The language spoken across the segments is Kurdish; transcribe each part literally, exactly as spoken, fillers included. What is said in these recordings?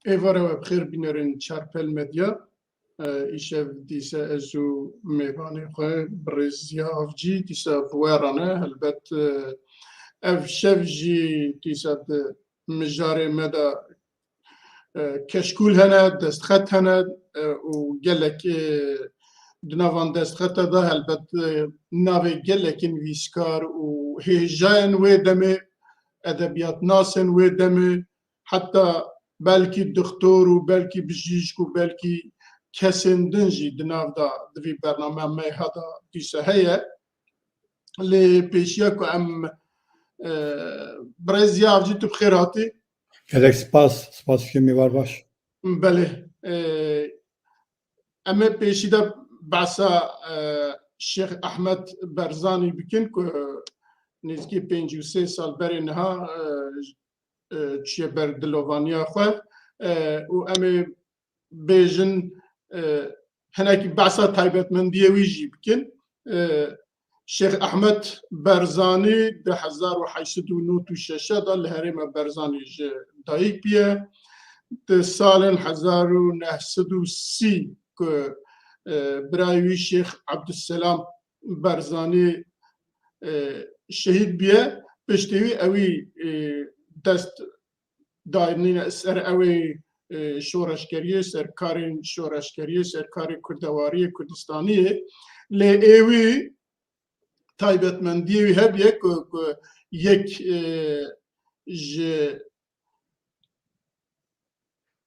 Êvara we bi xêr bînerên Çarpel Medya. E, îşev dîse ez û mêvanê xwe birêz Ziya Avcî dîsa bi we re ne. Helbet, e, ev şev jî dîsa di mijarê me de, e, keşkûl hene, destxet hene, e, û gelek, e, di nav van destxeta de helbet, e, navê gelekî nivîskar û hêjayên wê demê, edebiyatnasên wê demê, heta belkî doktor û belkî bijîşk û belkî kesên din jî di nav de di vî bername me ha de dîsa heye. Lê pêşiya ku em, e, birêz Ziya Avcî, tu bi xêr hatî. Gelek spas, spas dikim, êvar baş. Belê. E, em ê pêşî de behsa, e, Şêx Ehmed Berzanî bikin ku nêzîkî pêncî û sê sal berê niha, e, e, çûye ber dilovaniya xwe, e, û em ê bêjin, e, hinekî behsa taybetmendiyê wî jî bikin. E, Şêx Ehmed Berzanî di hezar û heşt sed û nod û şeş de li herêma Berzanî ji dayik bûye. Di salên hezar û neh sed û sî ku, e, birayê wî Şêx Ebdulselam Berzanî, e, şehîd bûye. Piştî wî ewî, e, dest dayînîne ser ewê, e, şoreşgeriyê, ser karên şoreşgeriyê, ser karê kurdewariyê, Kurdistaniyê. Lê êwî taybetmendiyê wî hebiye ku, ku yek, e, ji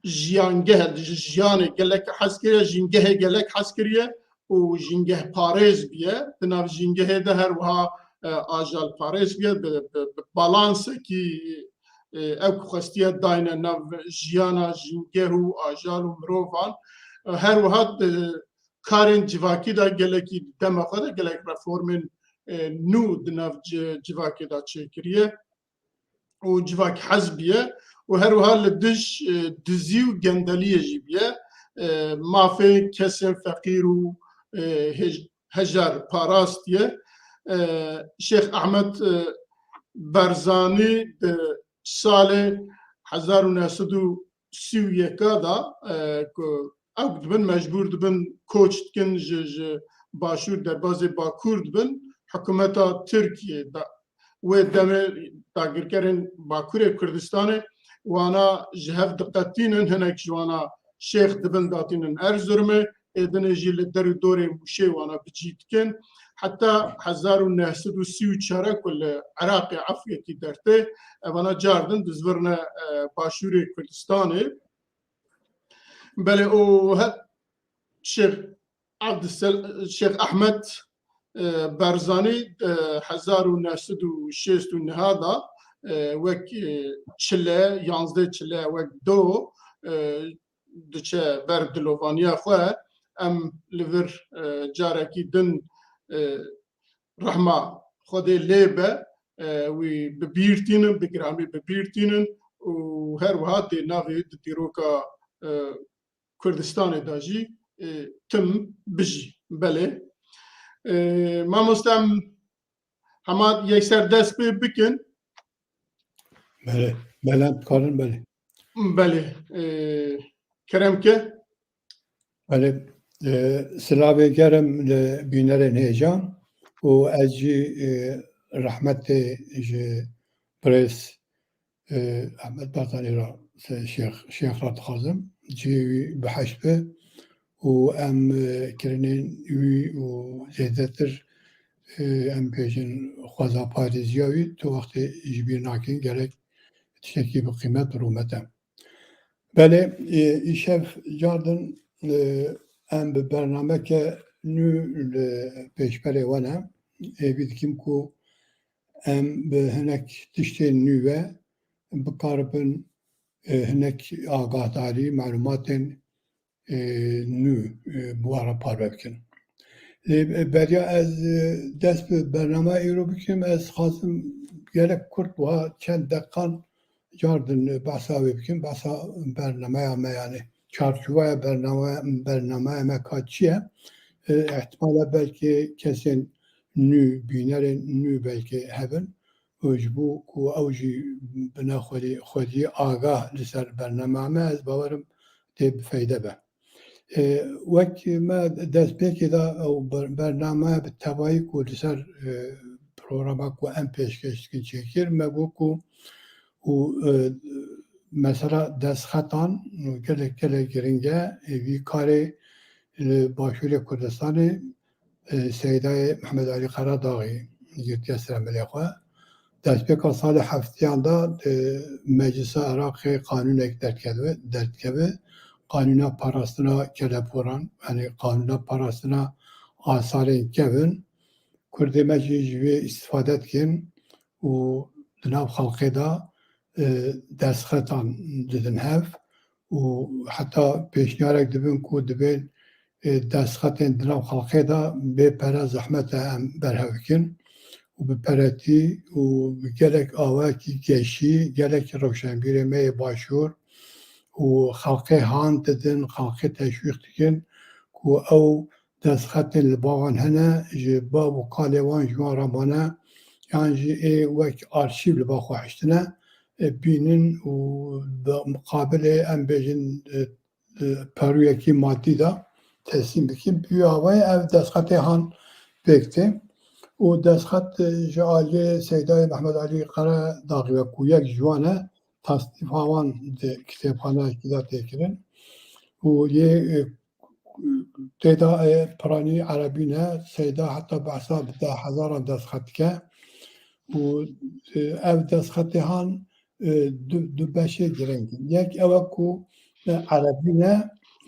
jiyangeh, ji jiyanê gelek hez kiriye, jîngehê gelek hez kiriye û jîngeh parêz biye. Di nav jîngehê de her wiha, e, ajal parêz biye, bi, bi, bi balansekî, e, ew ku xwestiye dayne nav jiyana jîngeh û ajal û mirovan. E, her wiha di karên civakî de gelekî di dema xwe de gelek reformên, e, nû di nav ci-, civakê de çêkiriye û civak hez biye û her wiha li dij, e, dizî û gendeliyê jî biye. E, mafê kesên feqîr û, e, hej-, hejar parastiye. E, Şêx Ehmed, e, Berzanî di salê hezar û neh sed û sî û yek de, e, ku ew dibin, mecbûr dibin koç dikin ji, ji başûr derbazê bakur dibin. Hikûmeta Tirkiyê da, wê demê dagirkerên Bakurê Kurdistanê wana ji hev diqetînin, hinek ji wana şêx dibin datînin Erzurumê, ê dinê jî li der û dorê Mûşê wana bi cî dikin. Heta hezar û neh sed û sî û çar ku li Iraqê efwekî dertê, evana cardin dizvirne, e, başûrê Kurdistanê. Belê û he-, Şêx Abdüsel-, Şêx Ahmed, e, Berzanî, e, hezar û neh sed û şêst û neh de, e, wek, e, çile, yanzdeh çile wek do, e, diçe ber dilovaniya xwe. Em li vir, e, carekî din, e, rehma Xwedê lê be, e, wî bi bîr tînin, bi giramî bi bîr tînin û her wiha dê navê di dîroka, e, Kurdistanê de jî, e, tim bijî. Belê. E, mamoste, em hema yekser dest pê bikin. Belê, belê, em dikarin, belê. Belê. E, kerem ke. Belê, e, silavê germ li bînerên hêja û ez jî, e, rehmetê ji birêz, e, Ehmed Barzanî re, se-, Şêx, Şêx re dixwazim. Cihê wî bihişt be û em, e, kirinên wî û zêdetir, e, em bêjin xweza parêziya wî tu wextê ji bîr nakin, gerek tiştekî bi qîmet û rûmet e. Belê, e, îşev cardin, e, em bi bernameke nû li pêşberê we ne. Hêvî dikim ku em bi hinek tiştên nû ve bikaribin, e, hinek agahdarî, malûmatên, e, nû, e, bi we re parve bikin. Lê, e, beriya ez, e, dest bi bernama îro bikim, ez xwazim gelek kurt wiha çend deqan cardin, e, behsa wê bikim, behsa bernamaya me, yani çarçoveya bername-, bernamaya me ka çi ye? E, ihtimale belkî kesên nû, bînerên nû belkî hebin. Ku ji bo ku ew jî bine xwedî, xwedî agah li ser bernama me, ez bawerim tê bi feyde be. E, wek me destpêkê de ew ber-, bername bi tevayî ku li ser, e, programa ku em pêşkêş dikin çêkir, me got ku û, e, mesela destxetan gelek, gelek giring e, e, vî karê li Başûrê Kurdistanê, e, Seydayê Mehmed Alî Qeradaxî girtiye ser milê xwe. Destpêka salê heftiyan de, e, Meclisa Iraqê qanûnek derdikeve, derdikeve. Qanûna parastina keleporan, yanî qanûna parastina asarên kevin. Kurdê me jî ji vê îstifade dikin û di nav xelkê de, e, destxetan didin hev û heta pêşniyarek dibin ku dibên, e, destxetên di nav xelkê de bê pere zehmet e em berhev bikin û bi peretî û bi gelek awayekî geşî, gelek rewşenbîrê me yê başûr û xelkê han didin, xelkê teşwîq dikin ku ew destxetên li ba wan hene, ji bav û kalê wan ji wan re mane, yan jî ê wek arşîv li ba xwe hiştine, e, bînin û bi muqabilê, em bêjin, e, e, perûyekî madî de teslîm bikin. Bi wî awayî ev destxetê han pêk tê. Û destxet, e, ji aliyê Seydayê Mehmed Alî Qeredaxî ve ku yek ji wan e, tasnîfa wan di kitêbxaneyekî de tê kirin. Û yê, e, tê de, e, piranî erebî ne, Seyda heta behsa bi deh hezaran destxet dike. Û, e, ev destxetê han, e, du, du beşê giring in. Yek ew e ku, e, erebî ne,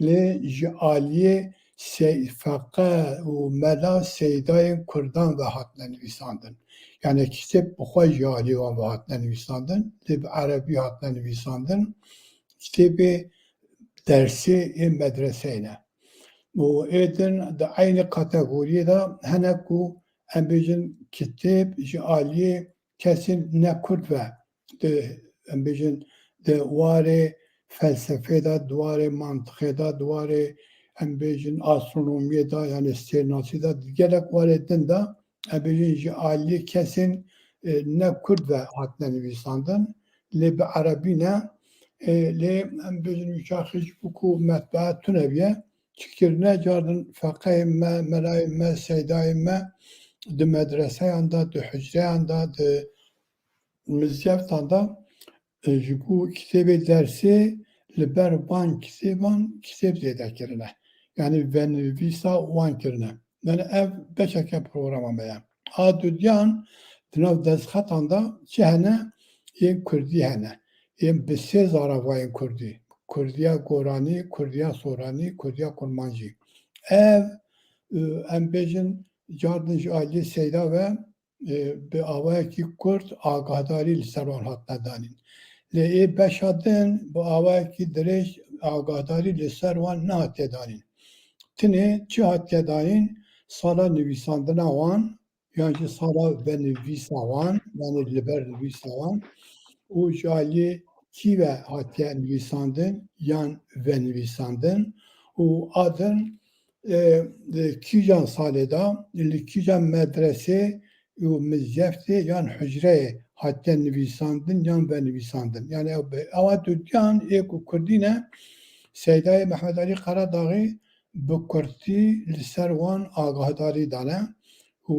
lê ji aliyê sey-, feqe û mela seydayên kurdan ve hatine nivîsandin. Yani kitêb bi xwe ji aliyê wan ve hatine nivîsandin, lê bi erebî hatine nivîsandin. Kitêbê dersê ê medreseyê ne. Û ê din di eynî kategoriyê de hene ku em bêjin kitêb ji aliyê kesên ne kurd ve, di, em bêjin, di warê felsefê de, di warê mantiqê de, di warê, em bêjin, astronomiyê de, yani stêrnasî de, di gelek warê din de, em bêjin, ji aliyê kesên, e, ne kurd ve hatine nivîsandin, lê bi erebî ne, e, lê em bêjin, wî çaxê ji bo ku metbea tune biye, çi kirine, cardin feqeyên me, melayên me, seydayên me di medreseyan de, di hucreyan de, di mizyeftan de, e, ji bo kitêbê dersê li ber van kitêban kitêb zêde kirine. Yani venivîsa wan kirine. Yani ev beşeke programa me ye. A dudiyan di nav destxetan de çi hene? Yên kurdî hene. Yên bi sê zaravayên kurdî. Kurdiya goranî, kurdiya soranî, kurdiya kurmancî. Ev, e, em bêjin, cardin ji aliyê seyda ve, e, bi awayekî kurt agahdarî li ser wan hatine danîn. Lê ê beşa din bi awayekî dirêj agahdarî li ser wan nehatiye danîn. Tinê çi hatiye danîn? Sala nivîsandina wan, yan jî sala venivîsa wan, yanî li ber nivîsa wan û ji aliyê kî ve hatiye nivîsandin yan venivîsandin û a din, e, e, kîjan salê de, li kîjan medresê û mizgeftê yan hucreyê hatiye nivîsandin yan venivîsandin. Yani ew be-, ewa dudiyan ê ku kurdî ne, Seydayê Mehmed Alî Qeradaxî bi kurtî li ser wan agahdarî dane û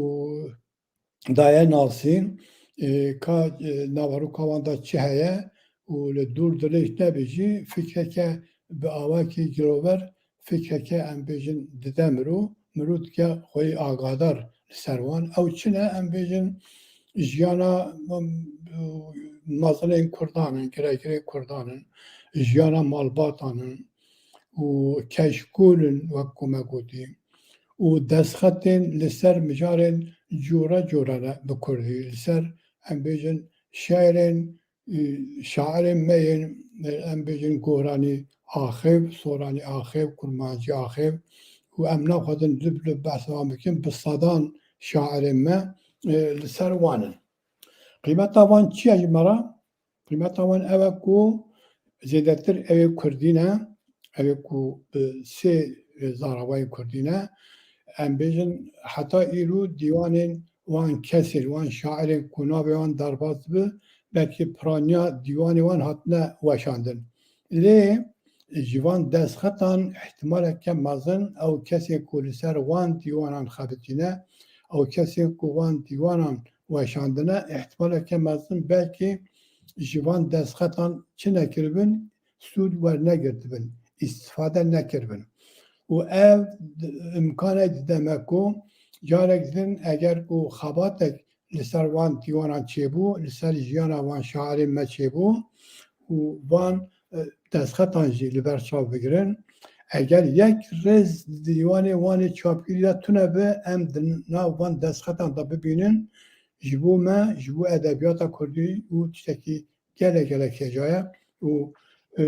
daye nasîn, e, ka, e, naveroka wan de çi heye û li dûr dirêj nebe jî fikreke bi awakî girover, fikreke em bêjin dide mirov, mirov dike xweyî agahdar li ser wan. Ew çi ne? Em bêjin jiyana, em, mezinên kurdan in, giregirê kurdan in, jiyana malbatan in û keşkûl in, wek ku me gotî, û destxetên li ser mijarên cûre cûre ne bi kurdî, li ser, em bêjin, şe'rên, e, şairên me yên, e, em bêjin, goranî axêv, soranî axêv, kurmancî axêv û em naxwazin lib lib behsa wan bikin, bi sedan şairên me, e, li ser wan in. Qîmeta van çi ye ji me re? Qîmeta wan ew e ku zêdetir ew ê kurdî ne, ew ê ku bi sê, e, zaravayên kurdî ne. Em bêjin heta îro dîwanên wan kesên, wan şairên ku navê wan derbas bi, belkî piraniya dîwanê wan hatine weşandin. Lê ji van destxetan îhtimaleke mezin ew kesên ku li ser wan dîwanan xebitîne, ew kesên ku van dîwanan weşandine, îhtimaleke mezin belkî ji van destxetan çi nekiribin, sûd wernegirtibin, îstifade nekiribin. Û ev imkanê dide me ku carek din eger ku xebatek li ser van dîwanan çêbû, li ser jiyana van şairên me çêbû û van, e, destxetan jî li ber çav bigirin. Eger yek rêz dîwanê wan ê çapkirî de tune be, em di nav van destxetan de bibînin, ji bo me, ji bo edebiyata kurdî û tiştekî gelek, gelek hêja ye û, e,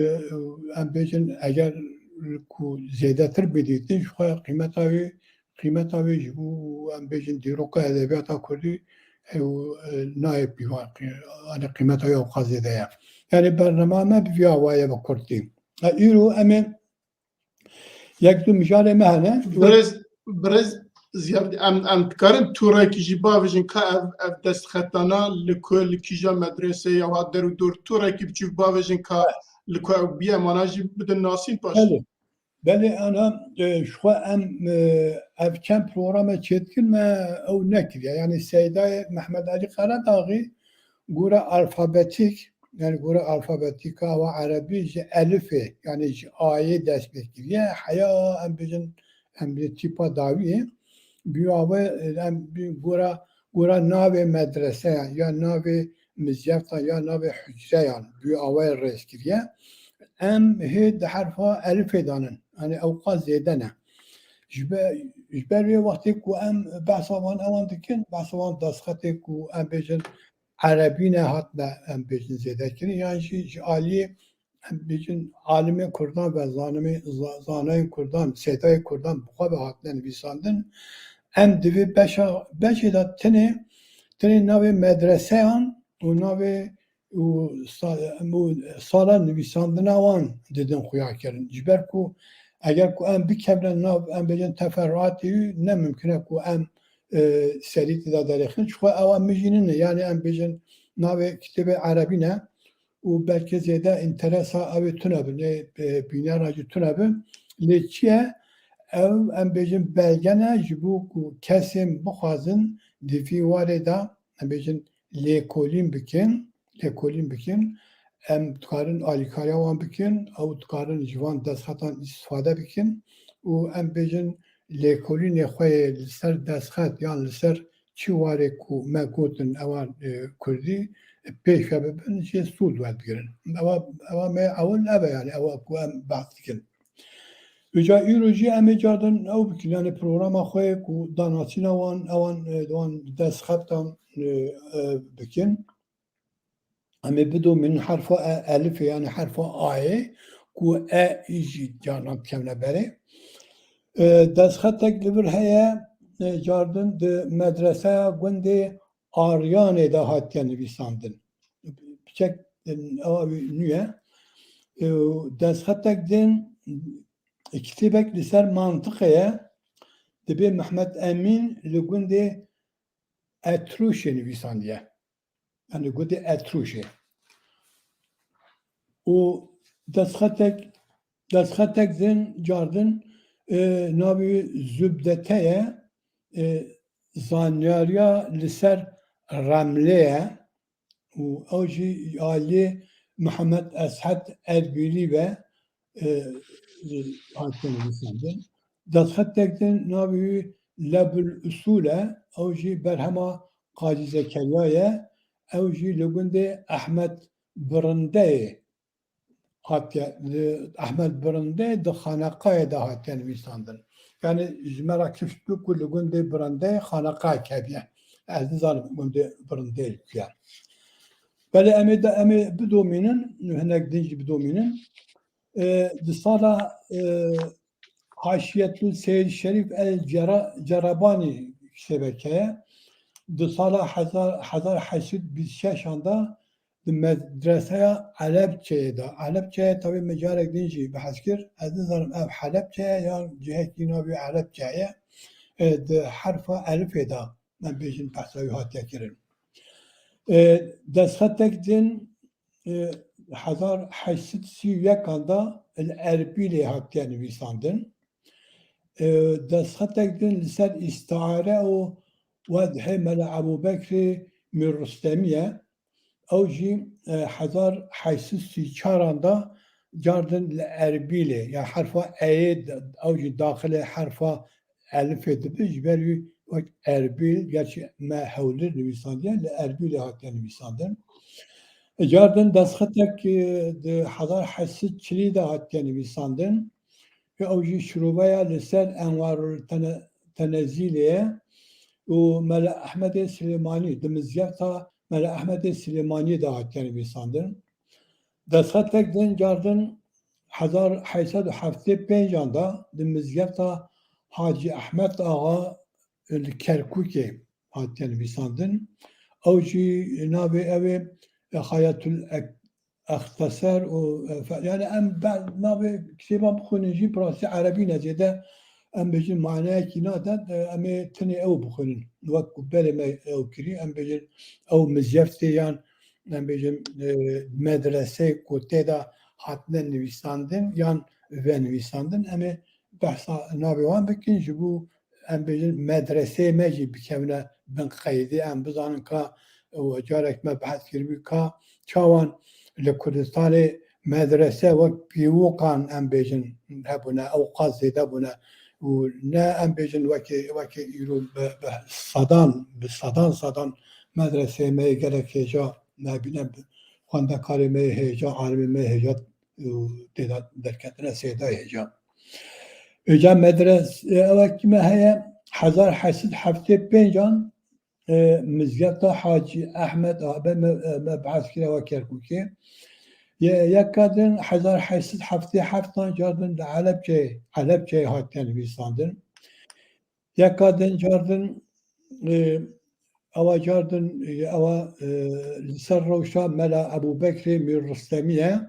em bêjin, eger ku zêdetir bidîtin, ji xwe qîmeta wî, qîmeta wî ji bo, em bêjin, dîroka edebiyata kurdî, ew, e, nayê pîvan, qî-, yanî qîmeta wî ewqas zêde ye. Yanî bernama me bi vî awayê bi kurtî. E, îro em ê yek du mijarê me hene. Birêz, birêz Ziyad, em, em dikarin tûrekî jî bavêjin ka ev, ev destxetana li ku, li kîja medresê ya hat der û dor tûrekî biçûk bavêjin ka li ku ew bîye mana jî bidin nasîn paş. Belê. Belê, ana, e, ji xwe em, e, ev çend programe çêdikin me ew nekiriye. Yanî Seydayê Mehmet Alî Qeredaxî gore alfabetîk, yanî gore alfabetîka wa erebî ji elifê, yanî ji ayê dest pê kiriye. Heya em bêjin, em bê tîpa dawiyê. Bi awe, em bi gora, gora navê medreseyan ya navê mizyeftan ya navê hucreyan bi awe rêz kiriye. Em hê di herfa elifê danin. Yanî ewqas zêde ne. Ji be-, ji ber wê wextê ku em behsa van ewan dikin, behsa van destxetê ku em bêjin erebî ne hatine, em bêjin, zêde kirin, yan jî ji aliyê, em bêjin, alimên kurdan ve zanimê-, za-, zanayên kurdan, seydayê kurdan bi xwe ve hatine nivîsandin. Em di vê beşa, beşê de tenê, tenê navê medreseyan û navê û sa-, û sala nivîsandina wan didin xuyakirin. Ji ber ku eger ku em bikevin nav, em bêjin, teferruatê wî, ne mimkun e ku em, e, serî tê de derêxin. Ji xwe ewa mijî nîne, yanî em bêjin navê kitêbê erebî ne û belkî zêde înteresa ew ê tune bin, ê, e, bînera jî tune bin. Lê çi ye? Ew, em bêjin, belge ne ji bo ku kesên bixwazin di vî warê de, em bêjin, lêkolîn bikin, lêkolîn bikin, em dikarin alîkariya wan bikin, ew dikarin ji van destxetan îstifade bikin û em bêjin lêkolînê xwe yê li ser destxet yan li ser çi warê ku me gotin ewan, e, kurdî, pêş ve bibin, jê sûd werbigirin. Ewa, ewa me ewil ev e, yanî ewa ku em behs dikin. Îca îro jî em ê cardin ew bikin, yanî programa xwe yê ku danasîna wan, ewan, e, wan destxetan, e, e, bikin. Em ê bidomînin herfa e, elifê, yanî herfa ayê ku e jî carnan dikevne berê. E, destxetek li vir heye, e, cardin di medreseya gundê Aryanê de hatiye nivîsandin. Piçek, e, ewa wî nû ye. E, destxetek din, e, kitêbek li ser mantiqê ye. Dibê Mehmet Emîn li gundê Etrûşê nivîsandiye. Yanî gundê Etrûşê. Û destxetek, destxetek din cardin, e, navê Zubdete ye, e, zanyariya li ser Remlê ye û ew jî aliyê Mihemed Eshed Erbîlî ve, e, hatiye nivîsandin. Destxetek din navê wî Lebul Usûl e, ew jî berhema Qazî Zekeriya ye, ew jî li gundê Ehmed Birindeyê hatiye, li Ehmed Birindeyê di xaneqayê de hatiye nivîsandin. Yanî ji me re kişt bû ku li gundê Birindeyê xaneqayek hebiye. Ez nizanim gundê Birindeyê li ku ye. Belê em ê de, em ê bidomînin, hinek din jî bidomînin. E, di sala, e, Haşiyetul Seyyid Şerîf el Cera-, Cerabanî şebeke ye. Di sala hezar, hezar heşt sed bîst şeşan de di medreseya Elepçeyê de, Elepçeyê tevî me carek din jî behs kir, ez nizanim ev Helepçe ye yan cihekî navê Elepçe ye, e, di herfa elifê de em bêjin behsa wî hatiye kirin. E, Destxetek din, e, hezar heşt sed sî û yekan de li Erbîlê hatiye nivîsandin. E, Destxetek din li ser îstiare û wedhê Mela Ebûbekrê Mîr Rustemî ye. Ew jî, e, hezar heşt sed sî çaran de cardin li Erbîlê, ya herfa eyê de, ew jî daxilê herfa elifê dibe, ji ber wî wek Erbîl, gerçî me Hewlêr nivîsandiye, li Erbîlê hatiye nivîsandin. Cardin Destxetek, e, di hezar heşt sed çilî de hatiye nivîsandin. Ew jî şiroveya li ser Enwarul Tene-, Tenezîlê ye û Mela Ehmedê Silêmanî, di mizgefta Mela Ehmedê Silêmaniyê de hatiye nivîsandin. Destxetek din cardin hezar heşt sed û heftê pêncan de di mizgefta Hacî Ehmed Axa li Kerkûkê hatiye nivîsandin. Ew jî navê ew ê Hayatul Ek-, Exteser û, e, fe-, yani em be-, navê kitêba bixwînin jî bi rastî erebî ne zêde em bêjin maneyekî nade, e, em ê tenê ew bixwînin. Wek ku berê me ew kirî, em bêjin ew mizgeftê yan em bêjin, e, medreseyê ku tê de hatine nivîsandin yan venivîsandin, em ê behsa navê wan bikin, ji bo em bêjin medreseyê me jî bikevine bin qeydê, em bizanin ka, û carek me behs kiribû ka çawan li Kurdistanê medrese wek pîvokan em bêjin hebûne, ew qas zêde bûne û ne em bêjin wekê, wekê îro bi, bi sedan, bi sedan sedan medreseyê me yê gelek hêja me bîne, bi xwendekarê me yê hêja, alimê me yê hêja û tê de derketine sêdayê hêja. Hêja medres-, e, ewekî me heye, hezar heşt sed heftê pêncan, e, mizgefta Hacî Ehmed Axa, me, e, me behs kir ewa Kerkûkê. Ye-, yeka din hezar heşt sed heftê heftan cardin li Elepçeyê, Elepçeyê hatiye nivîsandin. Yeka din cardin, e, ewa cardin, e, ewa, e, li ser rewşa Mela Ebûbekrê Mîr Rustemî ye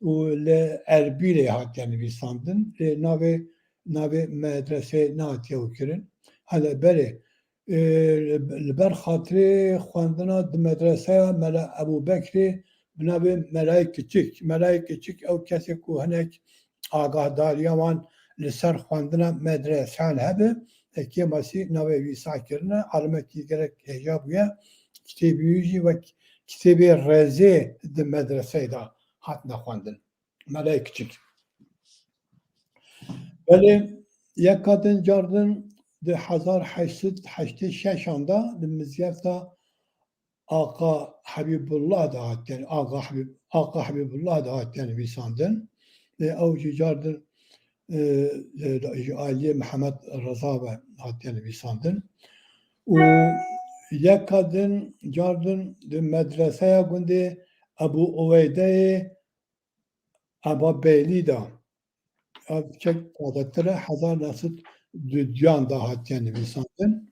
û li Erbîlê hatiye nivîsandin. Lê navê, navê medreseyê nehatiye û kirin. Hele berê, e, li ber xatirê xwendina di medreseya Mela Ebûbekrê bi navê Melayê Kiçik. Melayê Kiçik ew kesê ku hinek agahdariya wan li ser xwendina medreseyan hebe, e, kêmasî navê wî sah kirine, alimekî gelek hêja bûye. Kitêbê wî jî wek kitêbê rezê di medreseyê de hatine xwendin. Melayê Kiçik. Belê yeka din cardin di hezar heşt sed heştê şeşan de di mizgefta Aqa Hebîbullah de hatiye, Aqa Hebîb-, Aqa Hebîbullah de hatiye nivîsandin. Lê ew jî cardin, e, e, ji aliyê Mihemed Reza ve hatiye nivîsandin. Û yeka din cardin di medreseya gundê Ebû Uweydeyê Eba Beylî de, ev çek tazetir e, hezar neh sed duduyan de hatiye nivîsandin.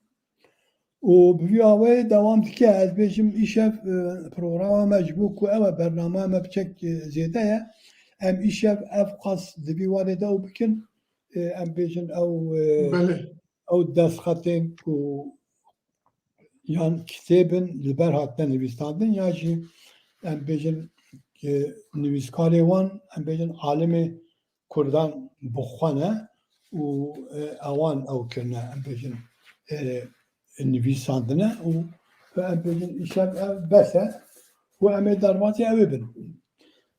Û bi vî awayê dewam dike. Ez bêjim îşev, e, programa me ji bo ku ew e, bernama me bi çek, e, zêde ye. Em îşev ev qas di vî warê de ew bikin. E, em bêjin ew, e, Belê. Ew destxetên ku yan kitêbin li ber hatine nivîsandin, ya jî em bêjin, e, nivîskarê wan, em bêjin alimê Kurdan bi xwe ne û, e, ewan ew kirine, em bêjin, e, nivîsandine û em bêjin îşev ev bes e û em ê derbasî ew ê bin.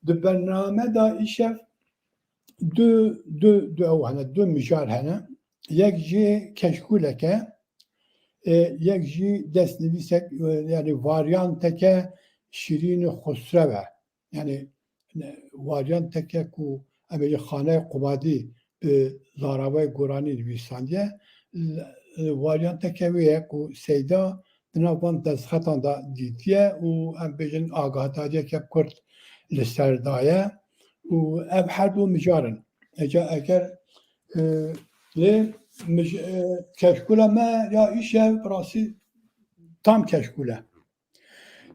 Di bername de îşev du, du, du ew hene, du mijar hene. Yek jê keşkûlek e, e, yek jî destnivîsek, e, yani varyanteke Şirîn Xusrev e. Yani, ne, varyanteke ku em ê Xaneyê Qubadî bi zaravayê goranî nivîsandiye, e, varyanteke wê ye ku Seyda di nav van destxetan de dîtiye û em bêjin agahdariyeke kurt li ser daye û ev her du mijar in. Eca eger, e, lê mij-, e, keşkula me ya îşev bi rastî tam keşkul e.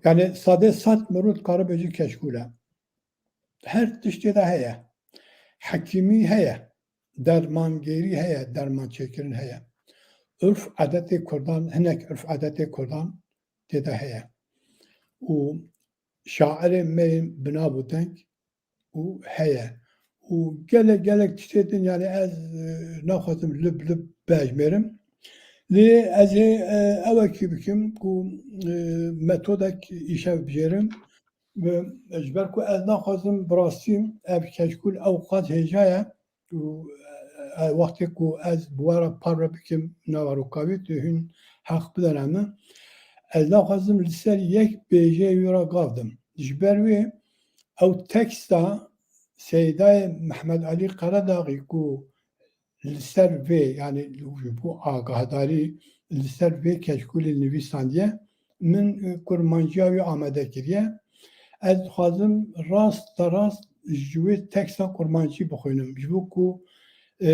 Yani sedê sed mirov dikare bêje keşkul e. Her tiştê de heye. Hekîmî heye. Dermangêrî heye, dermançêkirin heye. urf adetê Kurdan, hinek urf adetê Kurdan tê de heye. Û şairê me yên bi nav û deng û heye. Û gelek, gelek tiştê din, yani ez, e, naxwazim lib lib bejmêrim. Lê ez ê, e, ewekî bikim ku, e, metodek îşev bijêrim. Ve ji ber ku ez naxwazim bi rastî ev keşkûl ew qas hêja ye, û, e, wextê ku ez bi we re parve bikim, naveroka wî, tu hûn heq bidene min. Ez naxwazim li ser yek bêjeyê wî re gav dim. Ji ber wê ew teksta Seydayê Mehmed Alî Qeredaxî ku li ser vê, yani ji bo agahdarî li ser vê keşkûlê nivîsandiye, min, e, kurmanciya wî amade kiriye. Ez dixwazim rast te rast ji wê teksta kurmancî bixwînim. Ji bo ku, e,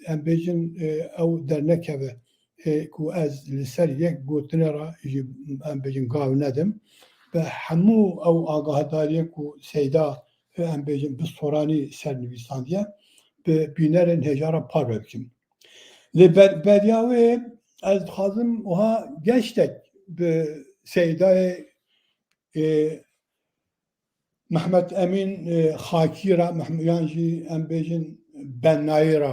em bêjin, e, ew dernekeve, e, ku ez li ser yek gotine re jî, em bêjin, gav nedim. Bi hemû ew agahdariyê ku Seyda, e, em bêjin, bi soranî ser nivîsandiye, bi bînerên hêja re parve bikim. Lê ber-, beriya wê ez dixwazim wiha geştek bi Seydayê, e, Mehmet Emîn, e, Xakî re, Mehm-, yan jî em bêjin Bennayî re,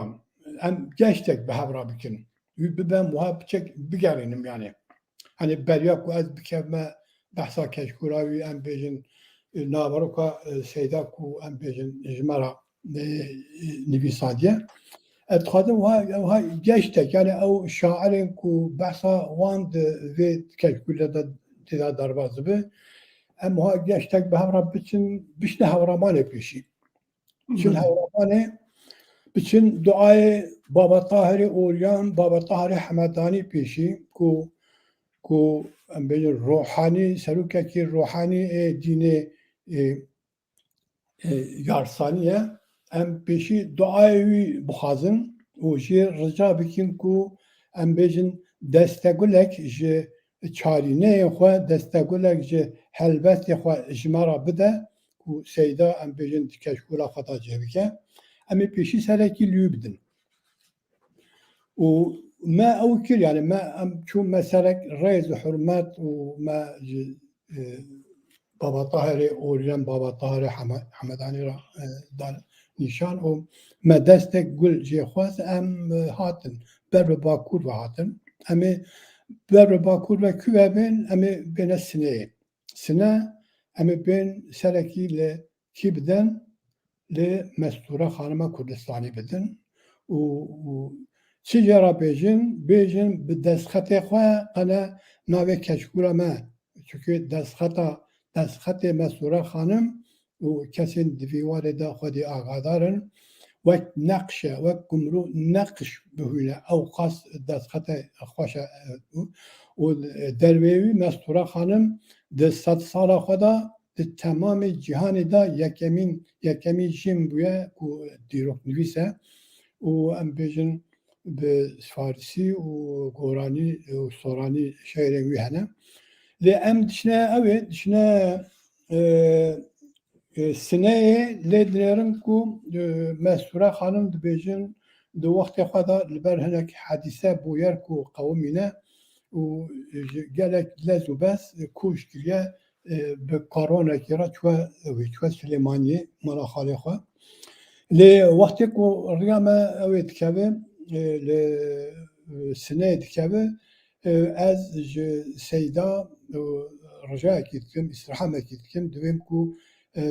em geştek bi hev re bikin. Wî bibem wiha biçek bigerînim yani. Hani beriya ku ez bikevme behsa keşkûla wî, em bêjin, e, naveroka, e, Seyda ku em bêjin ji me re, e, nivîsandiye. Ez dixwazim wiha, wiha geştek, yani ew şairên ku behsa wan di vê keşkûlê de tê de derbas dibe, em wiha geştek bi hev re biçin, biçine hewramanê pêşî. Çin Belê. Hewramanê, biçin duayê Baba Tahirê Oryan, Baba Tahirê Hemedanî pêşî ku, ku em bêjin ruhanî, serokekî ruhanî ê dînê, ê, e, Yarsanî ye, em pêşî duayê wî bixwazin û jê rica bikin ku em bêjin destegulek ji çarîneyên xwe, destegulek ji helbestê xwe ji me re bide ku Seyda, em bêjin, di keşkûla xwe de cih bike. Em ê pêşî serekî li wî bidin. Û me ew kir, yani me, em çû me serek rêz û hurmet û me ji, e, Baba Tahirê Oryan, Baba Tahirê Heme-, Hemedanî re, e, dan nîşan û me destek gul jê xwest, em, e, hatin, ber bi Bakur ve hatin. Em ê ber bi Bakur ve ku ve bên, em ê bêne Sineyê. Sine, em ê bên serekî li kî bidin, li Mestûre Xanima Kurdistanî bidin û, û çi jê re bêjin, bêjin bi destxetê xwe qene navê keşkûla me, çunke destxeta, destxetê Mestûre Xanim û kesên di vî warê de xwedî agadar in, wek neqş e, wek gumrû neqş bihûne, ew qas destxete xweş e, û, û derveyê wî Mestûre Xanim di sed sala xwe de di temamê cîhanê de yekemîn, yekemîn jin bûye ku dîroknivîs e û em bêjin bi farisî û goranî û soranî şeîrên wî hene. Lê em diçine ew ê, diçine, e, e, Sineyê lê dinêrin ku, e, Mestûre Xanim dibêjin di wextê xwe de li ber hinek hedîse bûyer ku qewimîne û ji gelek lez û bez koç kiriye, e, bi karonekê re çûye, wî çûye Silêmaniyê, mala xalê xwe. Lê wextê ku riya me ew ê dikeve, e, li, e, Sineyê dikeve, e, ez ji Seyda, e, ricayekî dikim, îstirhamekî dikim, divêm ku, e,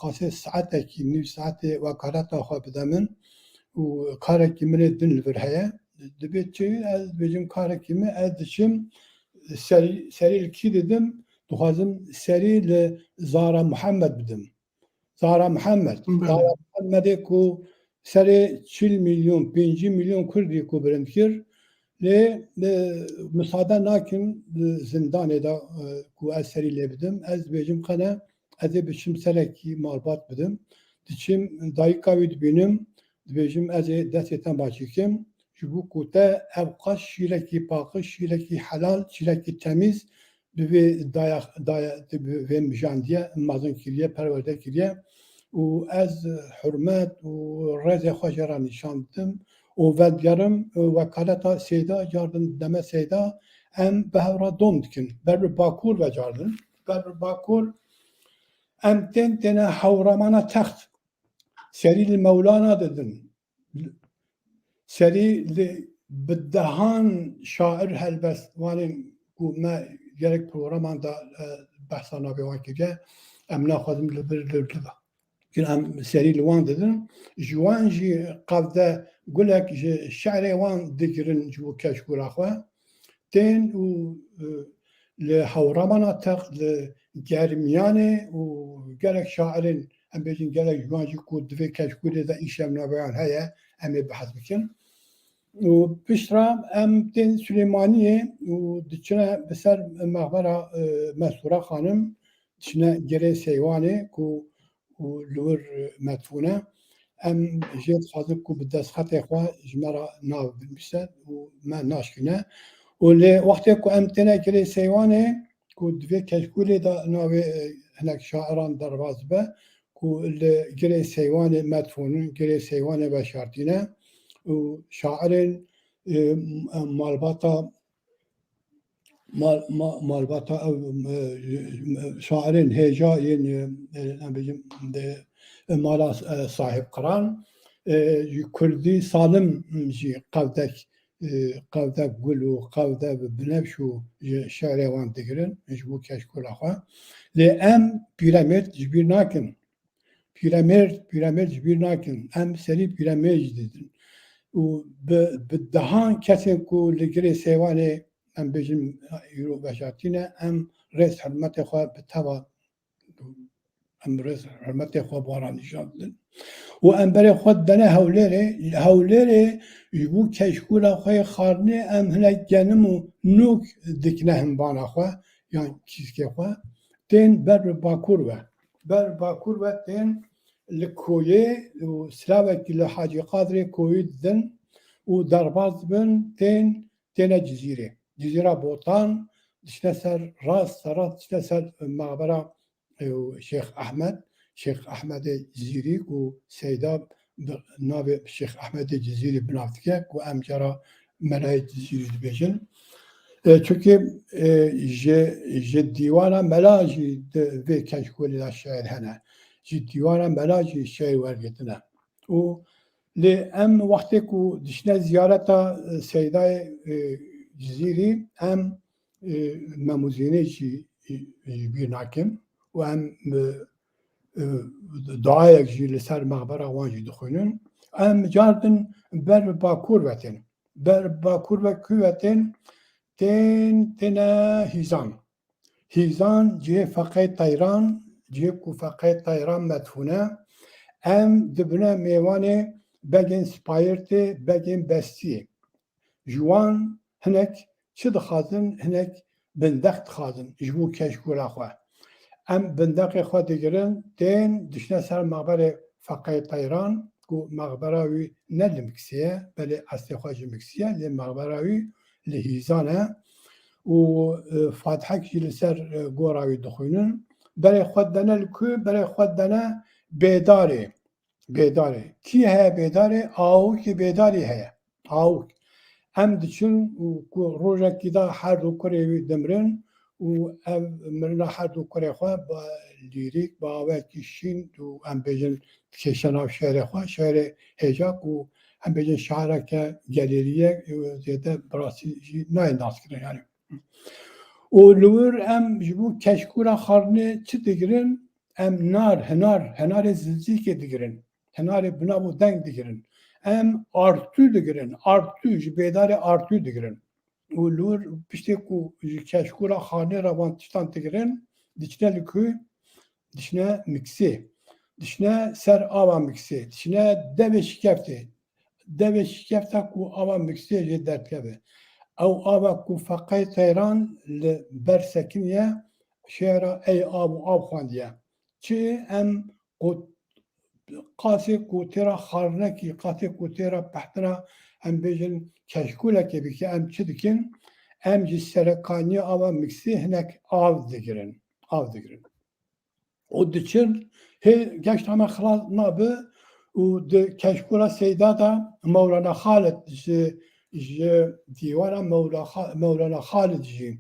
qasê saetekî, nîv saetê wekaleta xwe bide min û karekî min ê din li vir heye. Dibê çi? Ez dibêjim karekî min, ez diçim serî, serî li kî didim? Dixwazim serî li Zara Muhammed bidim. Zara Muhammed. Belê. Zara Muhammedê ku serê çil milyon, pêncî milyon Kurdî ku bilind kir, lê, e, misade nakin, e, zindanê de, e, ku ez serî lê bidim. Ez dibêjim qene, ez ê biçim serekî malbat bidim. Diçim dayika wî dibînim, dibêjim ez ê destê te maçî kim. Ji bo ku te ev qas şîrekî paqij, şîrekî helal, şîrekî temîz, bi vê dayax-, daya-, bi vê mijandiye, mezin kiriye, perwerde kiriye û ez hurmet û rêzê xwe jê re nîşan didim û vedigerim, e, wekaleta Seyda cardin deme Seyda, em bi hev re dom dikin. Ber bi Bakur ve cardin. Ber bi Bakur em tên têne hewramana text. Serî li Mewlana didin. Serî li bi dehan şair helbestvanên ku me gerek programan de, e, behsa navê wan kiriye, em naxwazim li vir li, li, em serî li wan didin. Ji wan jî qevde gulek ji şe'rê wan digirin ji bo keşkûra xwe. Tên û, e, li hewramana text, li germiyanê û gelek şairên, em bêjin gelek ji wan jî ku di vê keşkûrê de îşev naveyan heye, em ê behs bikin. Û piştre em tên Silêmaniyê û diçine bi ser mexbera, e, Mesûra Xanim, diçine Girê Seywanê ku û li wir medfûn e. Em jê dixwazin ku bi destxetê xwe ji me re nav binivîse û me naşkîne. Û lê wextê ku em têne Girê Seywanê ku di vê keşkûlê de navê, e, hinek şairan derbas dibe ku li Girê Seywanê medfûn in, Girê Seywanê veşartîne û şairên, e, malbata mal-, ma-, malbata ew, e, şairên hêja yên, e, e, em bêjin, e, mala, e, sahib qiran, e, ji kurdî salim jî qevdek, e, qevdek gul û qevde bi binevş û ji şe'rê wan digirin, ji bo keşkûla xwe. Lê em Pîremêrd ji bîr nakin. Pîremêrd, Pîremêrd ji bîr nakin. Em serî Pîremêrd jî didin. Û bi, bi dehan kesên ku li Girê Seywanê, em bêjin, îro veşartî ne, em rêz hurmetê xwe bi teva, em rêz hurmetê xwe bi wan re nîşan didin. Û em berê xwe didene Hewlêrê, Hewlêrê ji bo keşkûla xwe yê xwarinê em hinek genim û nûk dikine himbana xwe, yan kîskê xwe, tên ber bi Bakur ve. Ber Bakur ve tên li koyê û silavekî li Hacî Qadirê koyî didin û derbas dibin, tên, têne Cizîrê. Cizîra Botan, diçine ser rast, ser rast diçine ser mexbera, e, Şêx Ehmed. Şêx Ehmedê Cizîrî ku Seyda bi navê Şêx Ehmedê Cizîrî bi nav dike ku em cara Melayê Cizîrî dibêjin. E, çunkî, e, ji, ji dîwana Mela jî di vê keşkolê de şair hene. Ji dîwana Mela jî şair wergirtine. Û lê em wextê ku dişine ziyareta, e, Seydayê, e, Cizîrî, em, e, Memûzînê jî, e, ji bîr nakin û em, e, e, duayek jî li ser mexbera wan jî dixwînin. Em cardin ber bi Bakur ve tên. Ber Bakur ve ku ve tên, tên, têne Hîzan. Hîzan cihê Feqê Teyran, cihê ku Feqê Teyran medfûn e. Em dibine mêvanê begên Spayirtê, begên Bestiyê. Ji wan hinek çi dixwazin, hinek bindeq dixwazin ji bo keşkûla xwe. Em bindeqê xwe digirin, tên dişine ser mexberê Feqê Teyran, ku mexbera wî ne li Miksê ye, belê eslê xwe ji Miksê ye, lê mexbera wî li Hîzan e û, e, fatihek jî li ser, e, gora wî dixwînin. Berê xwe dene li ku, berê xwe dene Bêdarê. Bêdarê. Kî heye Bêdarê? Awikê Bêdarî heye. Awik. Em diçin û ku rojekî de her du kurê wî dimrin û ev mirina her du kurê xwe bi lîrîk, bi awekî şîn û em bêjin dikêşe nav şerê xwe, şerê hêja ku em bêjin şaireke gelêrî ye, zêde bi rastî jî nayê naskirin yani. Û li wir em ji bo keşkûra xwarinê çi digirin? Em nar, hinar, hinarê zilzîkê digirin. Hinarê bi nav û deng digirin. Em artû digirin. Artû, ji bêdarê artû digirin. Û li wir piştê ku ji keşkûra xwarinê re van tiştan digirin, diçine li ku, diçine Miksê. Diçine ser ava Miksê. Diçine devê Şikeftê. Devê Şikefta ku ava Miksê jê derdikeve. Ew ava ku Feqey Teyran li ber sekiniye, şehra ey av û av xwendiye. Çi em qot-, qasê ku têra xarinekî, qasê ku têra pehtina, em bêjin keşkûlekê bike, em çi dikin? Em ji serekaniya ava Miksê hinek av digirin. Av digirin. Û diçin, hê geşta me xilas nabe û di Keşkûla Seyda de Mewlana Xalid ji, ji dîwana Mewla Xa-, Mewlana Xalid jî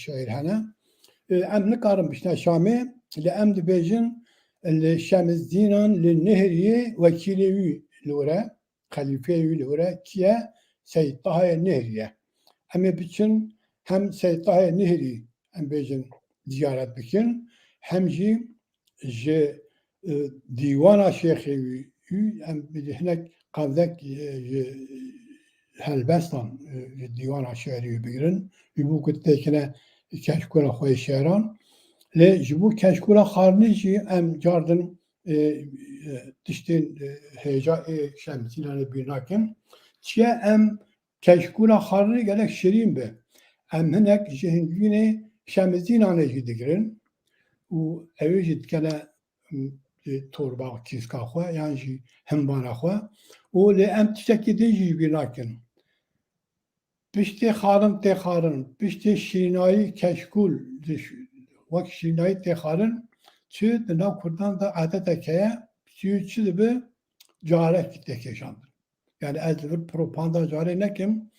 şîîr hene. E, em nikarin bişne Şamê, lê em dibêjin li Şemsdînan li Nihriyê wekîlê wî li wir e, xelîfeyê wî li wir e, kî ye? Seyd Tahayê Nihrî ye. Em ê biçin hem Seyd Tahayê Nihrî, em bêjin, ziyaret bikin, hem jî ji, e, dîwana şêxê wî, wî em hinek qevdek, e, ji helbestan, e, ji dîwana şêrî wî bigirin. Wî bû ku têkine keşkûla xwe yê şêran. Lê ji bo keşkûla xarinî jî em cardin, e, e, tiştên, e, hêja ê Şemsînanê bîr nakin. Çiye em keşkûla xarinî gelek şirîn bi. Em hinek ji hingvînê Şemsînanê jî digirin û ew ê jî dikene, m, e, torba kîska xwe yan jî himbana xwe û lê em tiştekî din jî bîr nakin. Piştê xarin tê xarin, piştê şîrînayî keşkûl, di ş-, wek şîrînayî tê xarin, çi di nav Kurdan de adetek heye, çi, çi dibe, carekî tê kêşandin. Yani ez li vir propaganda carê nekim.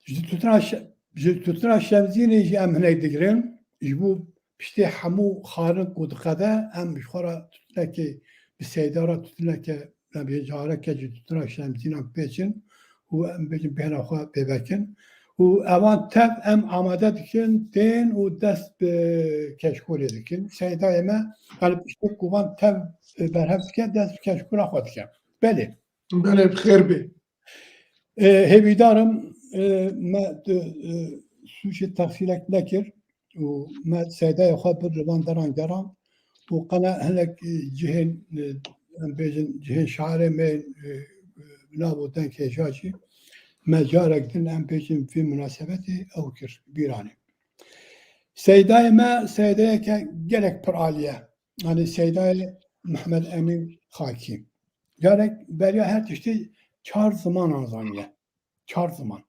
Ji tutina şe-, ji tutina Şemzînê jî em hinek digirin. Ji bo piştê hemû xarin ku diqede, em ji xwe re tutinekê, bi Seyda re tutineke, em bê careke ji tutina Şemzînan pêçin û em bêjin bêhna xwe pê vekin. Û evan tev em amade dikin, tên û dest bi keşkolê dikin. Seydayê me, yani piştê ku van tev, e, berhev dike, dest bi keşkola xwe dike. Belê. Belê, bi xêr bê. E, hêvîdar im, e, me tu, e, sûcê texsîrek nekir û me seydayê xwe bir li van deran geran û qene hinek, e, cihên, e, em bêjin cihên şairê me, e, e, nav û deng hêja jî me carek din em bêjin vî munasebetê ew kir, bîranê. Seydayê me seydayeke gelek pir alî ye. Yanî seydayê Mehmed Emîn Xakî. Carek beriya her tiştî çar zimanan zaniye. Çar ziman.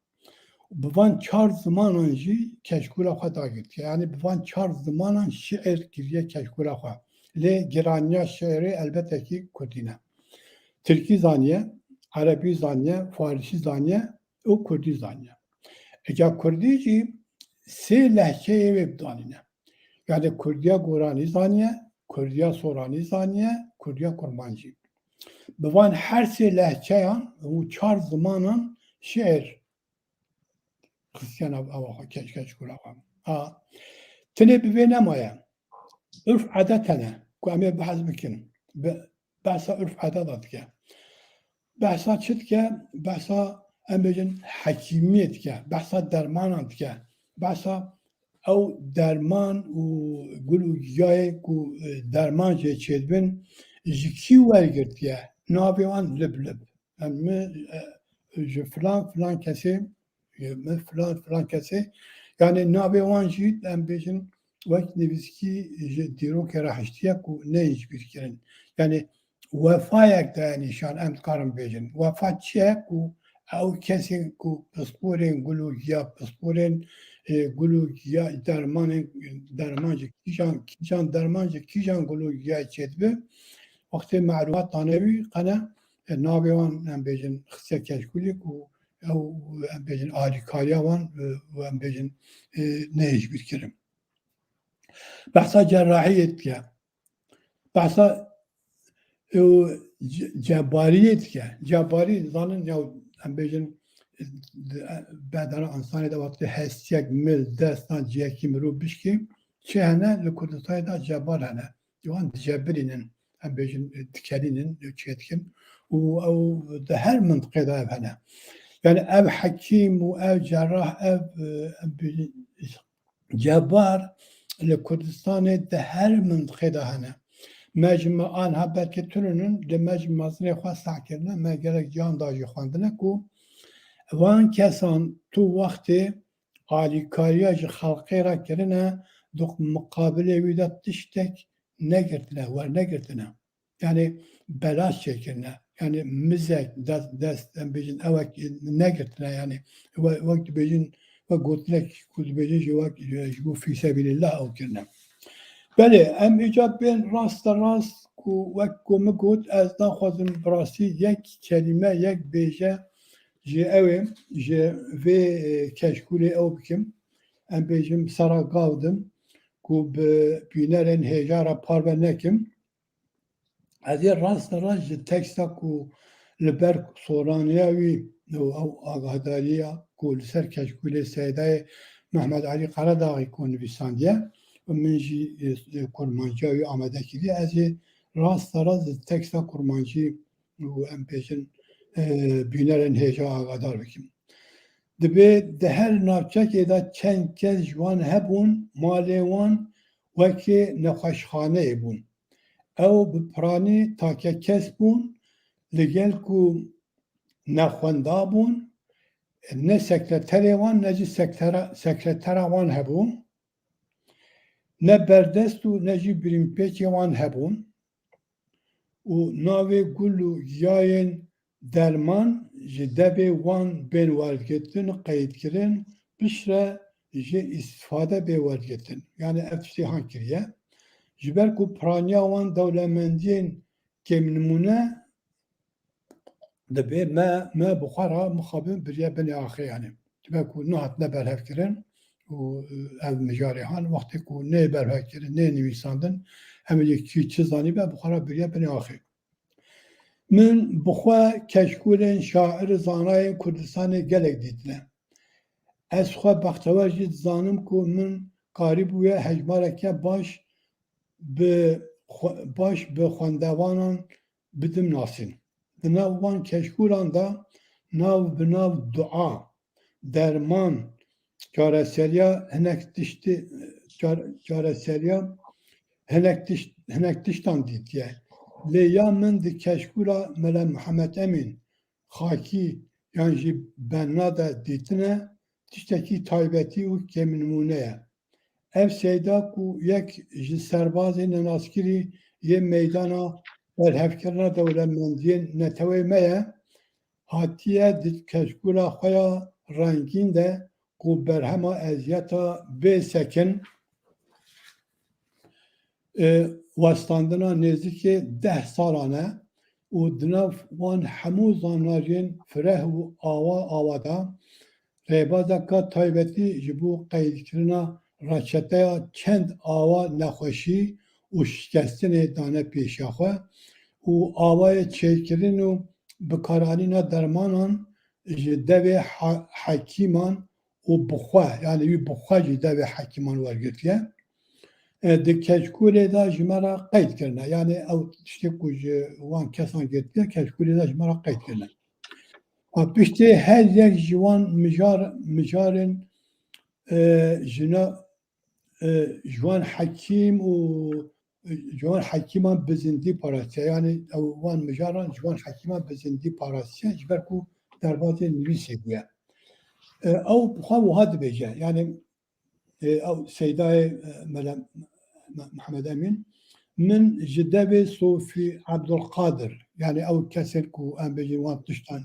Bi van çar zimanan jî keşkûla xwe dagirtiye. Yanî bi van çar zimanan şiir kiriye keşkûla xwe. Lê giraniya şiirê elbette kî kurdî ne. Tirkî zaniye, erebî zaniye, farisî zaniye û kurdî zaniye. Eca kurdî jî sê lehçeyê wê bidanîne. Yani kurdiya goranî zaniye, kurdiya soranî zaniye, kurdiya kurmancî. Bi van her sê lehçeyan û çar zimanan şiir xistiye nav ava xwe, keç, keç kura xwe. Ha, tinê bi vê nemaye. Urf adet hene ku em ê behs bikin. Be-, behsa urf adeta dike. Behsa çi dike? Behsa, em bêjin, hekîmiyê dike. Behsa dermanan dike. Behsa ew derman û gul û giyayê ku, e, derman jê çêdibin, ji kî wergirtiye? Navê wan lib lib. Em mi, e, ji filan filan kesê, e, mi filan filan kesê, yani navê wan jî em bêjin wek nivîskî ji dîrokê re hiştiye ku neyê ji bîr kirin. Yani wefayek daye nîşan, em dikarin bêjin. Wefa çi ye ku ew kesên ku pisporên gul û giya, pisporên, e, gul û giya, dermanên, derman ji kîjan, kîjan derman ji kîjan gul û giyayê çêdibe, wextê melûmat dane wî, qene, e, navê wan, em bêjin, xistiye keşkûlê ku ew, em bêjin, alîkariya wan, e, û em bêjin, e, neyê ji bîr kirin. Behsa cerrahiyê dike. Behsa, e, ce-, cebariyê dike. Cebarî zanin ya, em bêjin, e, bedena însanê de wextê hestiyek mil, destan cihekî mirov bişkî, çi hene? Li Kurdistanê de cebar hene. Wan dicebirînin, em bêjin, dikerînin, çêdikin û ew di her mintiqê de ev hene. Yani ev hekîm û ev cerrah, ev, e, em bêjin, cebar li Kurdistanê di her mintiqê de hene. Me ji me anha belkî tuninin, lê me ji mezinê xwe seh kirine, me gelek ciyan da jî xwendine ku van kesan tu wextê alîkariya ji xelqê re kirine, di muqabilê wî de tiştek negirtine, wernegirtine. Yani belaş çêkirine. Yani mizek, dest, dest, em bêjin, ewek negirtine. Yani we-, wek dibêjin, wek gotinek ku dibêjin jî wek, e, ji bo fî sebîlillah ew kirine. Belê, em îca bên raste rast ku wek ku min got, ez naxwazim bi rastî yek kelîme, yek bêje ji ew ê, ji vê, e, keşkûlê ew bikim. Em bêjim sera gav dim ku bi bînerên hêja re parve nekim. Ez ê raste rast ji teksta ku li ber soraniya wî û ew agadariya ku li ser keşkûlê Seydayê Mehmed Elî Qeredaxî ku nivîsandiye û min jî, e, e, kurmanciya wî amade kiriye, ez ê raste rast ji teksta kurmancî û em bêjin, e, bînerên hêja agadar bikim. Dibê di her navçekê de çend kes ji wan hebûn, malê wan wekê nexweşxaneyê bûn. Ew bi piranî takekes bûn, li gel ku nexwenda bûn, ne sekreterê wan, ne jî sektera-, sekretera wan hebû, ne berdest û ne jî birînpêçê wan hebûn û navê gul û giyayên derman ji devê wan bên wergirtin, qeydkirin, piştre jî îstifade bê wergirtin. Yani ev tiştê han kiriye. Ji ber ku piraniya wan dewlemendiyên kêmnimûne dibê me, me bi xwe re mixabin biriye binê axê yani. Ji ber ku nehatine berhevkirin û ev mijarê han wextê ku nê berhevkirin, nê nivîsandin, em ê kî çi zanîbe bi xwe re biriye binê axê. Min bi xwe keşkûlên şair û zanayên Kurdistanê gelek dîtine. Ez xwe bextewer jî dizanim ku min karîbûye hejmareke baş bi xwe-, baş bi xwendevanan bidim nasîn. Di nav wan keşkûlan de nav bi nav dua, derman, çareseriya hinek tiştî, çar-, çareseriya hinek tişt-, hinek tiştan dîtiye. Lê ya min di keşkûla Mele Mihemed Emîn, Xakî yan jî Benna de dîtine, tiştekî taybetî û kêmnimûne ye. Ev Seyda ku yek ji serbazên nenaskirî yê meydana berhevkirina dewlemendiyên neteweyê me ye, hatiye di keşkûla xwe ya rengîn de ku berhema eziyeta bê sekin, e, westandina nêzîkê deh salan e û di nav wan hemû zanariyên fireh û awa awa de rêbazeka taybetî ji bo qeydkirina reçeteya çend awa nexweşî û şikestinê dane pêşiya xwe û awayê çêkirin û bikaranîna dermanan ji devê ha-, hekîman û bi xwe, yani wî bi xwe jî devê hekîman wergirtiye. E, di keşkûlê de ji me re qeyd kirine. Yani ew tiştê ku ji wan kesan girtiye, keşkûlê de ji me re qeyd kirine. A piştê her yek ji wan mijar-, mijarên, e, jina, e, ji wan hekîm û, e, ji wan hekîman bi zindî paratiye. Yani ew wan mijaran ji wan hekîman bi zindî paratiye, ji ber ku derbazê nivîsê bûye. E, ew bi xwe wiha dibêje. Yani, e, ew Seydayê, e, Mele Me-, Mihemed Emîn, min ji devê Sofî Ebdulqadir, yani ew kesên ku em bêjin wan tiştan,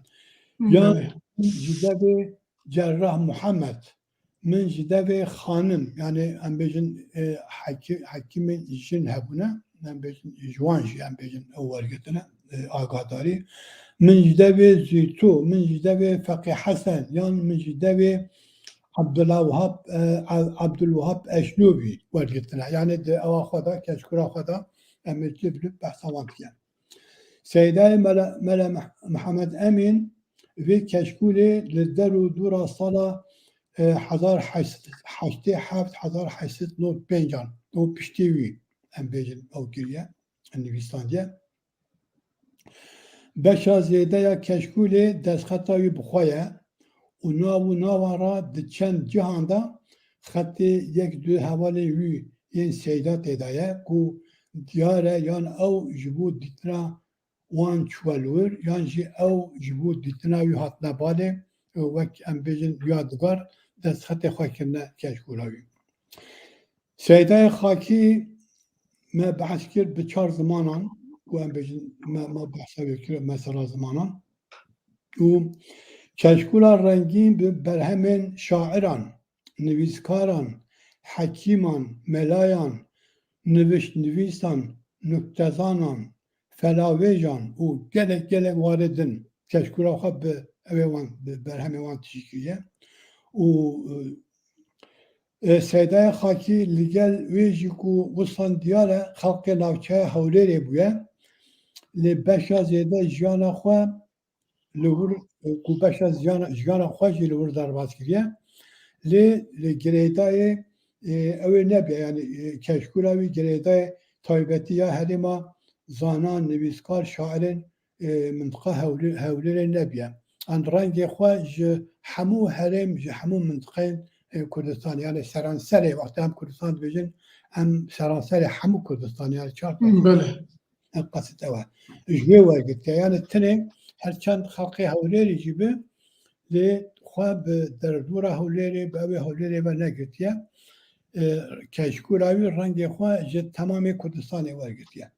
Hı hı. yan ji devê Cerrah Muhammed, min ji devê xanim, yani em bêjin, e, hekî-, hekîmên jin hebûne, em bêjin ji wan jî em bêjin ew wergirtine, e, agadarî. Min ji devê Zîtû, min ji devê Feqî Hesen, yan min ji devê Abdullah Wahab, e, Ab-, Abdulwahab Eşnûbî wergirtine. Yani di ewa xwe de, keşkûra xwe de em ê li behsa wan dikin. Seydayê Mele, Mele Meh-, Mihemed Emîn vê keşkûlê li der û dûra sala, e, hezar heşt sed heştê heft, hezar heşt sed nod pêncan û piştî wî, em bêjin, ew kiriye, nivîsandiye. Beşa zêde ya keşkûlê destxeta wî bi xwe ye û nav û nava re di çend cihan de xetê yek du hevalên wî yên Seyda tê de ye ku diyar e yan ew ji bo dîtina wan çûye li wir yan jî ew ji bo dîtina wî hatine balê, wek em bêjin yadigar destxetê xwe kirine keşkûla wî. Seydayê Xakî me behs kir bi çar zimanan, ku em bêjin me, me behsa wê kir, mesela zimanan. Û keşkûla rengîn bi berhemên şairan, nivîskaran, hekîman, melayan, niviştnivîsan, nuktezanan, felavêjan û gelek gelek warê din keşkûra xwe bi ew ê wan, bi berhemê wan tijî kiriye. Û, e, e, Seydayê Xakî li gel wê jî ku wisan diyar e, xelkê navçeya Hewlêrê bûye. Lê beşa zêde jiyana xwe li wir, e, ku beşa jiyana, jiyana xwe jî li wir derbas kiriye. Lê li girêdayê, e, ew ê nebûye, yanî, e, keşkûra wî girêdayê taybetî ya herêma zanan, nivîskar, şairên, e, mintiqa Hewlê-, Hewlêrê nebûye. An rengê xwe ji hemû herêm, ji hemû mintiqeyên, e, Kurdistanê, yanî seranserê, wextê em Kurdistan dibêjin, em seranserê hemû Kurdistanê, yanî çar Belê. Ev qesit ew e. Ji wê wergirtiye. Yanî tenê her çend xelkê Hewlêrê jî bi, lê xwe bi derdora Hewlêrê, bi ew ê Hewlêrê ve negirtiye. E, keşkûra wî rengê xwe ji temamê Kurdistanê wergirtiye.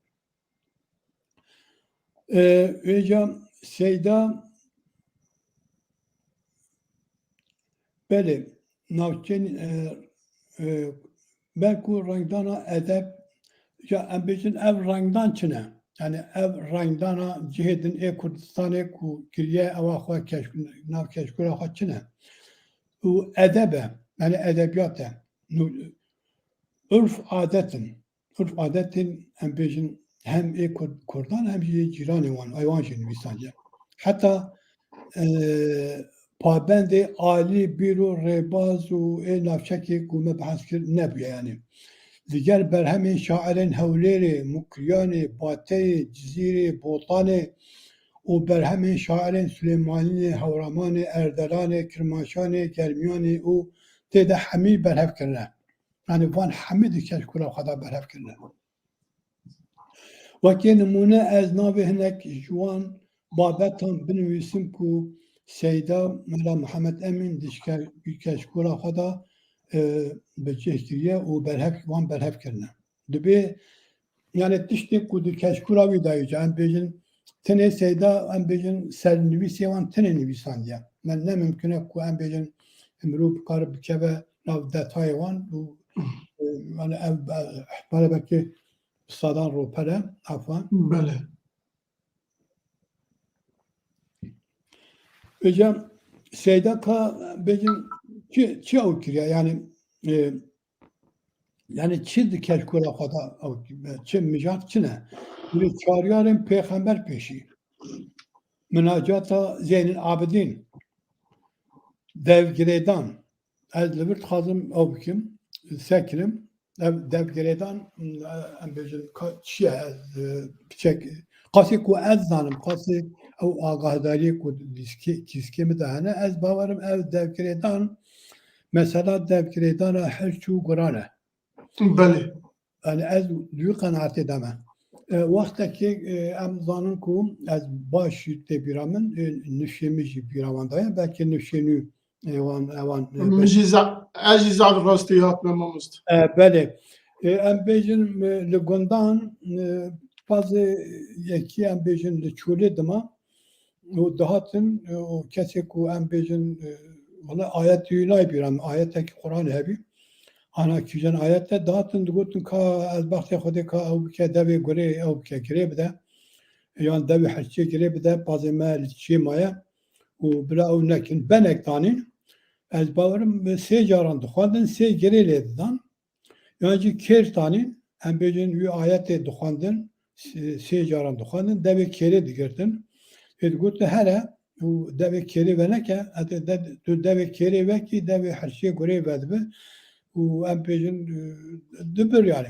E, vêca Seyda, belê, navçeyên, e, e, belku rengdana edeb, ya em bêjin ev rengdan çi ne? Yanî ev rengdana cihê din ê Kurdistanê ku kiriye ewa xwe keşk-, nav keşkûra xwe çi ne? Û edeb e, yanî edebiyat e. Nu-, urf adet in. Urf adetên, em bêjin, hem ê Kurd-, Kurdan hem jî ê cîranê wan, ay wan jî nivîsandiye. Heta, e, pabendê alî, bîr û rêbaz û ê navçekê ku me behs kir nebûye, yanî. Digel berhemên şairên Hewlêrê, Mukriyanê, Bateyê, Cizîrê, Botanê û berhemên şairên Silêmaniyê, Hewramanê, Erdelanê, Kirmaşanê, Germiyanê û tê de hemî berhev kirine. Yanî van hemî di keşkûra xwe de berhev kirine. Wekî nimûne ez navê hinek ji wan babetan binivîsim ku Seyda Mela Mihemed Emîn di şke-, keşkûra xwe de, e, bi cih kiriye û berhev, wan berhev kirine. Dibê, yanî tiştê ku di keşkûra wî de ye, em bêjin, tenê Seyda, em bêjin, sernivîsê wan tenê nivîsandiye. Me ne mimkun e ku em bêjin, mirov bikare bikeve nav detayê wan û, e, yanî ev, e, hepare belkî sadan ropere, afan. Belê. Hocam, Seyda ka bêjin çi, çi ew kiriye? Yanî, e, yanî çi di keşkûra xwe de ew, çi mijak çi ne? Li çaryarên pêxember pêşî. Minacata Zeynil Abidîn. Devgirêdan. Ez li vir dixwazim ew bikim, sekirim. Ev devgirêdan, em bêjin, ka-, çi ye? Ez, e, piçek, qasê ku ez zanim, qasê ew agahdariyê ku dîskê, kîskê min de hene, ez bawerim ev devgirêdan, mesela devgirêdana hirç û guran e. Belê. Yanî ez di wî qenaetê de me. E, wextekê, e, em zanin ku ez baş jî tê bîra min, e, nifşê min jî bîra wan daye, belkî nifşê nû, e, wan, e, wan, e, Min jî za-, ez jî zaf rastî hatime mamoste. E, belê. E, em bêjin, e, li gundan, e, pazê yekî em bêjin li çolê dima, û dihatin, e, û kesê ku em bêjin, e, wala ayet wî nayê bîra min, ayetekî Qur'anê hebî. Ana kîjan ayet e, dihatin digotin ka ez bextê Xwedê ka ew bike devê gurê, ew bike girê bide. Yan devê herçê girê bide, pazê me li çiyê maye û bila ew nekin. Benek danîn, ez bawerim sê caran dixwendin, sê girê lê didan. Yan jî kêr tanîn, em bêjin wî ayetê dixwendin, sê, sê caran dixwendin, devê kêrê digirtin. Ê digotin here û devê kêrê veneke, heta de, tu devê kêrê vekî, devê herçê gurê vedibi û em bêjin, e, dibir yanî.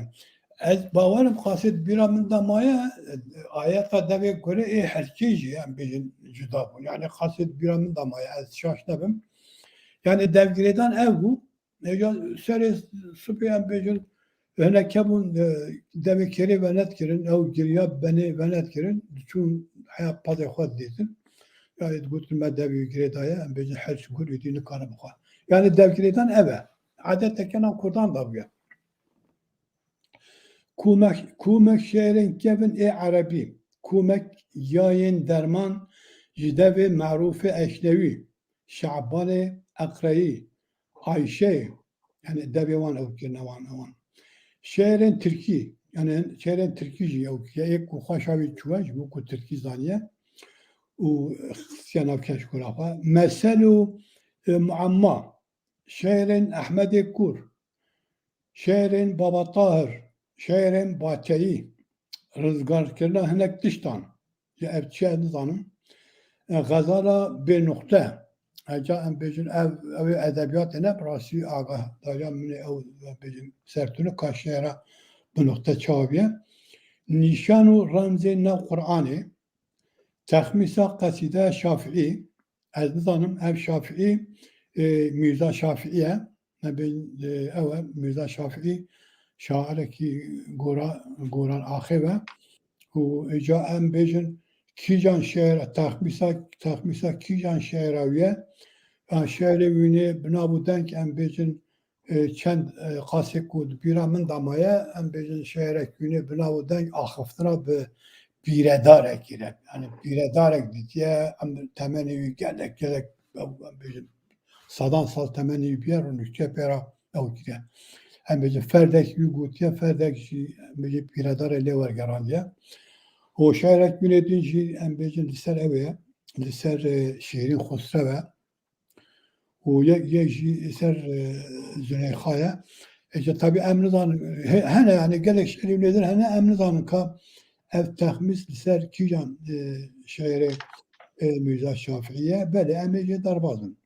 Ez bawerim qasê di bîra min de maye, ayeta devê gurê ê herçê jî em bêjin cuda bûn. Yanî qasê di bîra min de maye, ez şaş nebim. Yanî devgirêdan ev bû. Êca serê sibê em bêjin, hinek hebûn, e, devê kêrê venet kirin, ew giriya benê venet kirin, diçûn heya pazê xwe didîtin. Ya ê digotin me devê wî girê daye, em bêjin herç gur êdî nikare bixwe. Yanî devgirêdan ev e. Edeteke nav Kurdan de bûye. Kûmek, kûmek şêrên kevin ê erebî, kûmek yayên derman ji devê merûfê eşnewî, Şabanê Eqreyî, Ayşeyê, yanî devê wan ew kirine wan, ewan. Şe'rên tirkî, yani şe'rên tirkî jî ew kiriye, ê ku xweşa wî çûye, ji bo ku tirkî zaniye û xistiye nav keşkûla xwe. Mesel û, e, muemma, şe'rên Ehmedê Kûr, şe'rên Baba Tahir, şe'rên Bateyî, rizgarkirina hinek tiştan. Ya ev çi ye nizanim. E, xezala bê nuqte. Eca em bêjin ev, ew ê edebiyatê ne, bi rastî agahdariya min ê ew, em bêjin, sertûnika şe'ra bi nuqte çawa bûye. Nîşan û remzê nav Qur'anê. Texmîsa qesîdeya Şafîî. Ez nizanim ev Şafîî, e, Mîrza Şafîî ye. Nebê, e, ew e, Mîrza Şafîî şairekî gora-, goran axê ve. Û êca em bêjin kîjan şe'ra, texmîsa, texmîsa kîjan şe'ra wî ye. Yan şe'rê wînê bi nav û deng em bêjin, e, çend, e, qasê ku di bîra min de maye, em bêjin şe'rek wînê bi nav û deng axiftina bi pîredarekî re. Yani pîredarek dîtiye, em temenê wî gelek, gelek, em bêjin sedan sal temenê wî bûye, rûniştiye pê re ew kiriye. Em bêjin ferdek wî gotiye, ferdek jî, em bêjin pîredarê lê wergerandiye. Û şe'rek wînê din jî em bêjin li ser ew ê, li ser, e, Şêrîn Xosrew e. Û yek, yek jî li ser, e, Züleyxa ye. Êca tabî em nizanin, he-, hene yani gelek şe'rê wînê din hene, em nizanin ka ev texmîs li ser kîjan, e, şe'rê, e, Mîrza Şafîî ye. Belê em ê jê derbas bin.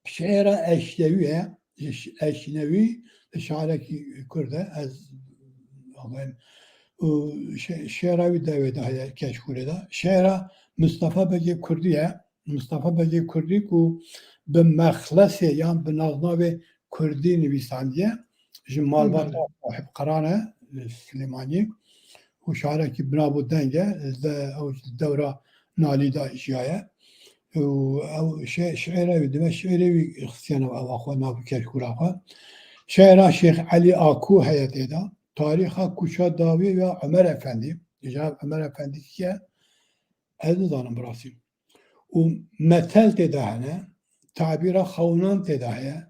Şe'ra Eşnewî ye. Eş-, Eşnewî şairekî Kurd e. Ez axayim. Û şe-, şe'ra wî dewê de heye Keşkûlê de. Şe'ra Mistefa Begê Kurdî ye. Mistefa Begê Kurdî ku bi mexlesê yan bi naznavê Kurdî nivîsandiye. Ji malbata Sahib Qeran e, Silêmanî. Û şairekî bi nav û deng e, li de, ew ji dewra Nalî de jiyaye. Û ew şe-, şi'rê wî, dime şi'rê wî xistiye nav ava xwe, nav keşkûla xwe. Şe'ra Şêx Elî Akû heye tê de. Tarîxa Kuça Dawî ya Omer Efendî. Îcar Omer Efendî kî ye? Ez nizanim bi rastî. Û metel tê de hene. Tabîra xewnan tê de heye.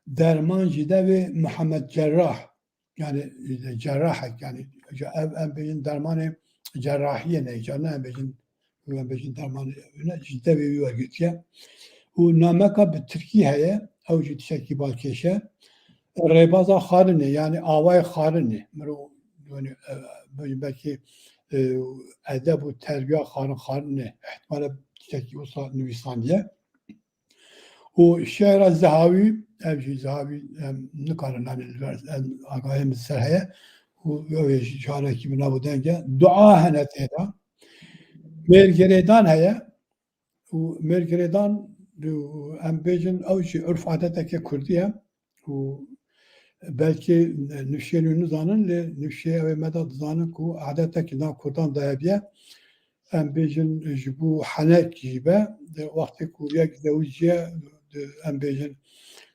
Derman ji devê Mihemed Cerrah. Yani, e, cerrahek, yani, ev, em bêjin dermanê cerrahiyê ne, îcar ne, em bêjin, em bêjin dermanê, ne, ji devê wî wergirtiye. Û nameka bi tirkî heye, ew jî tiştekî balkêş e. Rêbaza xwarinê, yani awayê xwarinê. Mirov, yani, e, be-, belkî, e, edeb û terbiya xwarin, xwarinê. Îhtimale tiştekî wisa nivîsandiye. Û şe'ra Zehawî, ev jî Zehawî, em nikarin, em, em agahiyê min ser heye. Û ew ê jî şarekî bi nav û deng e. Dua hene tê de. Mêrgirêdan heye. Û mêrgirêdan, û em bêjin, ew jî urf adeteke kurdî ye. Û belkî nifşên wî nizanin, lê nifşê ew ê me de dizanin ku adetekî nav kurdan de hebiye. Em bêjin ji bo henek jî be, di wextê ku yek zewiciye, di, em bêjin,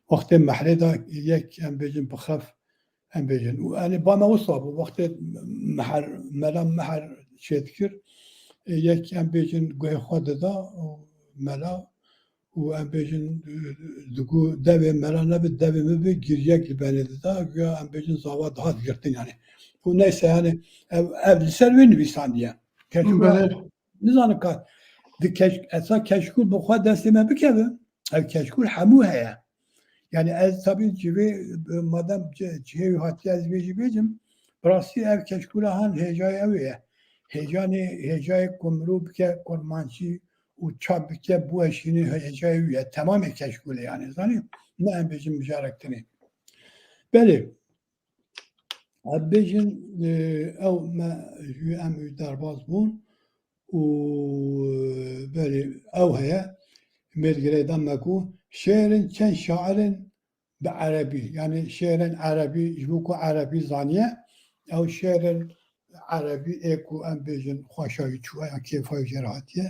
wextê mehrê de yek, em bêjin, bi xev, em bêjin. Û, yani, ba me wisa bû, wextê meher, mela meher çêdikir, yek, em bêjin, guhê xwe dida û mela û, em bêjin, digo devê mela nebe, devê min be, giriyek li benê dida, guya, em bêjin, zava dihat girtin, yani. Û neyse, yani, ev, ev li ser wê nivîsandiye. Keşkûl, belê, nizanim ka di keş-, esa keşkûl bi xwe destê me bikeve, ev keşkûl hemû heye. Yani ez tabî civê, madem ci-, cihê wî hatiye ez vê jî bêjim, bi rastî ev keşkûla han hêjayê ew ye. Hêjanê, hêjayê ku mirov bike kurmancî û çap bike, biweşîne, hêjayê wî ye. Temamê keşkûlê, yani, zanî? Ne em bêjin mijarek tinê. Belê. Em bêjin, e, ew me ji wî, em wî derbas bûn û, e, belê, ew heye. Mêrgirêdan me ku şêrên çend şairên bi erebî, yani şêrên erebî, ji bo ku erebî zaniye, ew şêrên erebî ê ku em bêjin xweşa wî çûye yan kêfa wî jê re hatiye,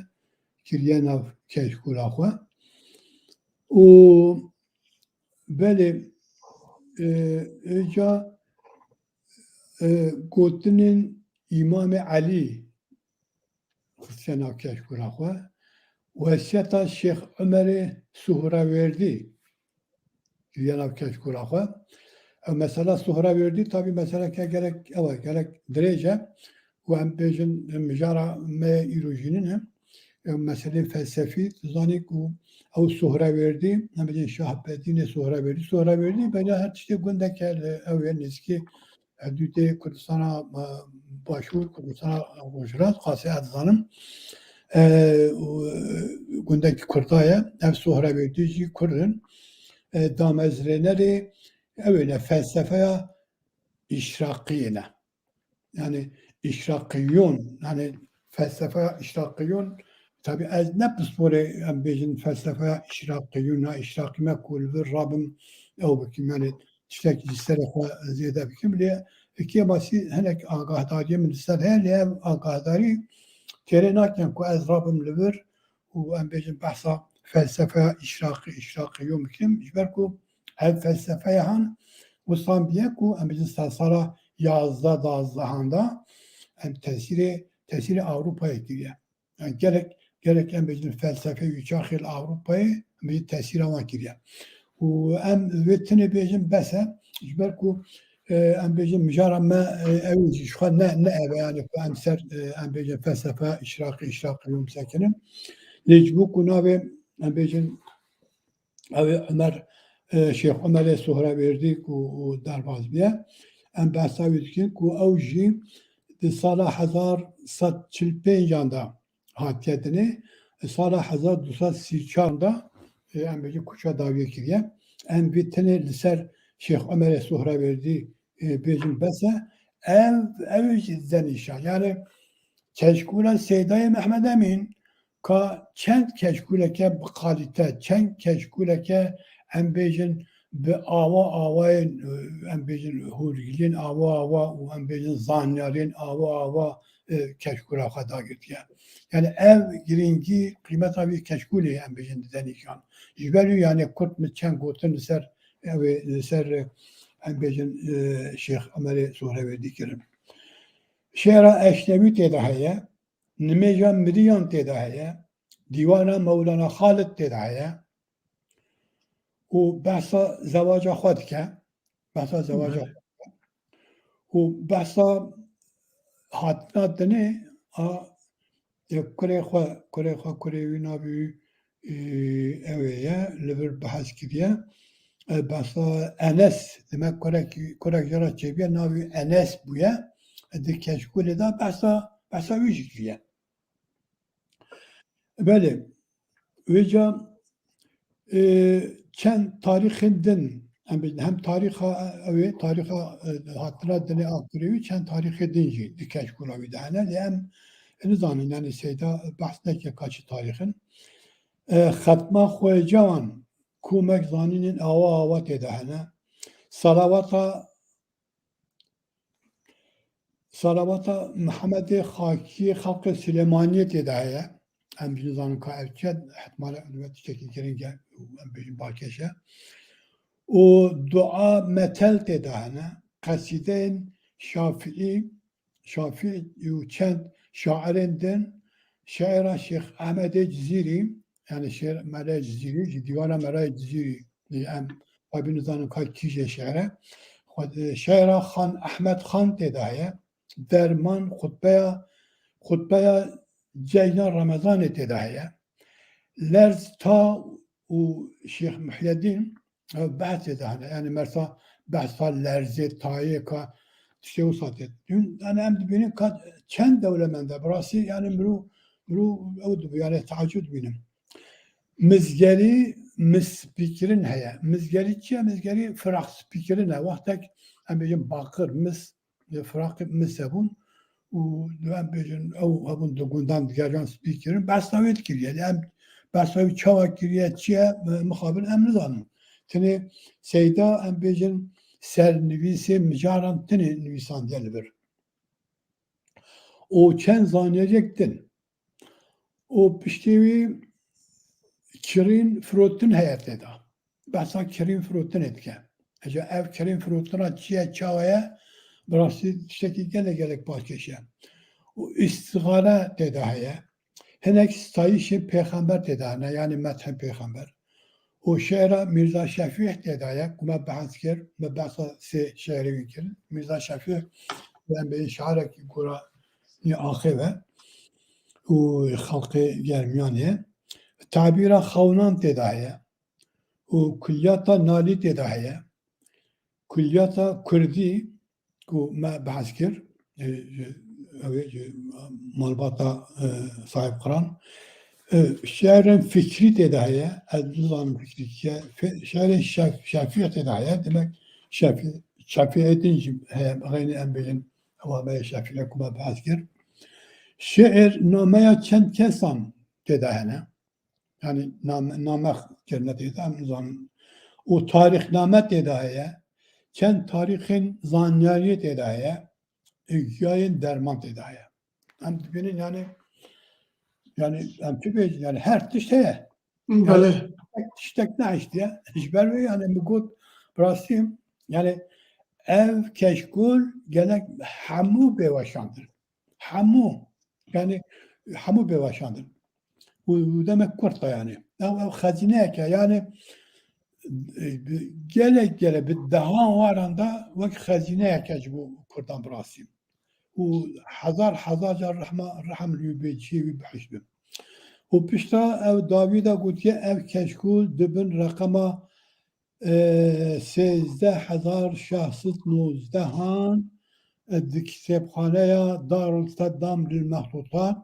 kiriye nav keşkûla xwe. Û belê, e, êca, e, gotinên Îmamê Elî xistiye nav keşkûla xwe. Wesiyeta Şêx Umerê Suhrawêrdî kiriye nav keşkûla xwe. Ew mesela Suhrawêrdî, tabî meseleke gelek, ew e, gelek dirêj e. Û em bêjin, mijara me îrojînin e. Ew meselê felsefî, dizanî ku ew Suhrawêrdî, em bêjin Şahbedînê Suhrawêrdî, Suhrawêrdî bela her tiştê gundeke li ew ê nêzîkî hudûdê Kurdistana, e, Başûr, Kurdistana Rojhilat, qasê ez dizanim. E, û, e, gundekî Kurda ye. Ev Suhrawêrdî jî Kurd in. E, damezrênerê ew ê ne, felsefeya îşraqiyê ne. Yani îşraqiyûn, yani felsefeya îşraqiyûn, tabî ez ne pisporê em bêjin felsefeya îşraqiyûn ya îşraqî me ku li vir rabim ew bikim, yani tiştek ji serê xwe zêde bikim, lê kêmasî hinek agahdariyê min li ser heye, lê ev agahdarî têrê nakin ku ez rabim li vir û em bêjin behsa felsefeya îşraqî, îşraqiyûn bikim, ji ber ku ev felsefeya han wisan bûye ku em bêjin sersala yazdeh dazdehan de em tesîrê, tesîrê Ewropayê kiriye. Yani gerek, gerek em bêjin felsefeyê wî çaxê li Ewropayê em bêjin tesîra wan kiriye. Û em vê tinê bêjin bes e, ji ber ku, e, em bêjin mijara me, e, ew jî ji xwe ne, ne ev e, yani ku em ser, e, em bêjin felsefe, îşraqî, îşraqiyûn bisekinin. Lê ji bo ku navê, em bêjin, ew ê Umer, e, Şêx Umerê Suhrawêrdî ku û derbas bûye, em behsa wî dikin ku ew jî di sala hezar sed çil pêncan de hatiye dinê, sala hezar du sed sî çar de, e, em bêjin kuça dawiyê kiriye. Em vî tinê li ser Şêx Umerê Suhrawêrdî, e, bêjin bes e. Ev, ew jî dide nîşan. Yani keşkûla Seydayê Mehmed Emîn ka çend keşkûleke bi kalîte, çend keşkûleke em bêjin bi awa awayên, e, em bêjin hûrgiliyên awa awa û em bêjin zanyarên awa awa, e, keşkûla xwe dagirtiye. Yani ev girîngî qîmeta vî keşkûlê em bêjin dide nîşan. Ji ber wî yani kurt min çend gotin li ser, ew ê, li ser, e, em bêjin, e, Şêx Umerê Suhrewêrdî kirin. Şêra Eşnewî tê de heye, nimêja miriyan tê de heye, dîwana Mewlana Xalid tê de heye û behsa zewaca xwe dike, behsa zewaca xwe dike û behsa hatina dinê a, e, kurê xwe, kurê xwe, kurê wî navê wî, e, ew ê ye, li vir behs kiriye. E, behsa Enes, demek kurek, kurek jê re çêbûye, navê wî Enes bûye. E, di keşkûlê de behsa, behsa wî jî kiriye. Belê, vêca, e, çend tarîxên din, em bêjin, hem tarîxa, ew ê, tarîxa, e, hatina dinê a kurê wî, çend tarîxê din jî di keşkûla wî de hene. Lê em nizanin, yani Seyda behs neke ka çi tarîx in. E, xetma Xwêcan, komek zanînên awa awa tê de hene. Salawata Salawata Mihemedê Xakiyê xelqê Silêmaniyê tê de heye. Em jî nizanin ka ev çi ye, ihtimal e tiştekî girîng e û em bêjin balkêş e. Û dua metel tê de hene. Qesîdeyên Şafîî, Şafîî û çend şairên din, şaira Şêx Ehmedê Cizîrî, yani şêr Mele Cizîrî, ji dîwana Mela Cizîrî, em tabî nizanin ka kî jê şêr e. Xwe, e, şêra Xan Ehmed Xan tê de heye. Derman, xutbeya, xutbeya cejna Remezanê tê de heye. Lerz Ta û Şêx Muhyedîn, e, behsê de hene. Yani mersa behsa lerzê tayê ka tiştê wisa tê. Dün, yani em dibînin ka çend dewlemend e. Bi rastî yani mirov, mirov ew dibî, yani teacub dibînin. Mizgerî, mispîkirin heye. Mizgerî çi ye? Mizgerî firaq spîkirin e. Wextek em bêjin baqir, mis, firaqê mis hebûn û em bêjin ew hebûn di gundan digeriyan spîkirin. Behsa wê dikiriye. Lê em behsa wê çawa kiriye, çi ye, mixabin em nizanin. Tenê Seyda em bêjin sernivîsê mijaran tenê nivîsandiye li vir. Û çend zanyariyek din. Û piştî wî kirîn firotin heye tê de. Behsa kirîn firotinê dike. Eca ev kirîn firotina çi ye, çawa ye? Bi rastî tiştekî gelek gelek balkêş e. Û îstixare tê de heye. Hinek stayîşên pêxember tê de hene, yanî methên pêxember. û şêra Mîrza Şefî tê de ye, ku me behs kir, me behsa sê şêrê wî kir. Mîrza Şefî, em bê şarekî goranî axê ve û xelqê Germiyanê ye. Tabîra Xewnan tê de heye û Kulyata Nalî tê de heye. Kulyata Kurdî ku me behs kir, e, ji, ew ê ji malbata, e, Sahîb Qiran. E, şêrên Fikrî tê de heye, ez nizanim Fikrî kî ye. Fe-, şêrên Şef-, Şefî tê de heye, demek Şefî, Şefî Edîn jî heye, xeynî em bêjin, ewa me yê Şefî re ku me behs kir. Şiir Nameya Çend Kesan tê de hene. Yani name, name kirine tê de, em nizanin. Û tarîxname tê de heye. Çend tarîxên zanyariyê tê de heye. Û giyayên derman tê de heye. Em dibînin yani, yani em çi bêjin, yani her tişt heye. Belê. Yani tiştek nehiştiye. Ji ber wê yani min got, bi rastî yani ev keşkûl gelek hemû bê weşandin. Hemû. Yani hemû bê weşandin. Û, û demek kurt e yani. Ew, ew xezîneyek e yani, e, bi, gelek gelek bi dehan waran de wek xezîneyek e ji bo Kurdan bi rastî. Û hezar hezar car rehma, rehm li wî bê, cihê wî bihişt bin. Û pişta ew dawî de gotiye, ev keşkûl di bin reqema, e, sêzdeh hezar şeş sed nozdehan, e, di kitêbxaneya Darul Seddam lil Mextutat,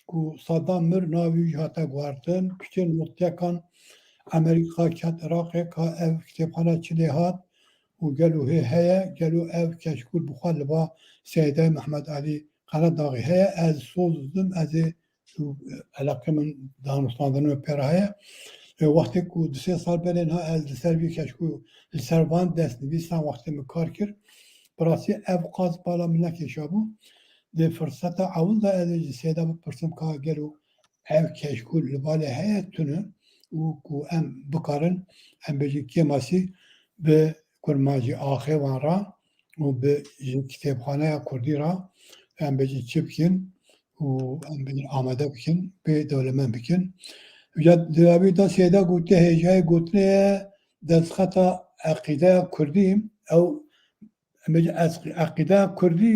ku Saddam mir, navê wî jî hate guhertin, piçên notyekan Amerîka ket Iraqê ka ev kitêbxane çi lê hat û gelo hê heye, gelo ev keşkûl bi xwe li ba Seydayê Mehmed Alî Qeredaxî heye, ez soz didim, ez ê û eleqê min danûstandinê pê re heye. E, wextê ku du sê sal berê niha ez li ser vî keşkû, li ser van destnivîsan wextê min kar kir, bi rastî ev qas bala min nekêşabû. Di firseta ewil de ez ê ji Seyda bipirsim ka gelo ev keşkû li balê heye tune û ku em bikarin, em bêjin kêmasî bi kurmancî axê wan re û bi ji kitêbxaneya kurdî re em bêjin çi bikin û em bêjin amade bikin, bê dewlemend bikin. Ya di dawî de Seyda gotiye, hêjayê gotinê ye destxeta eqîdeya kurdî, ew em bêjin ez-, eqîdeya kurdî,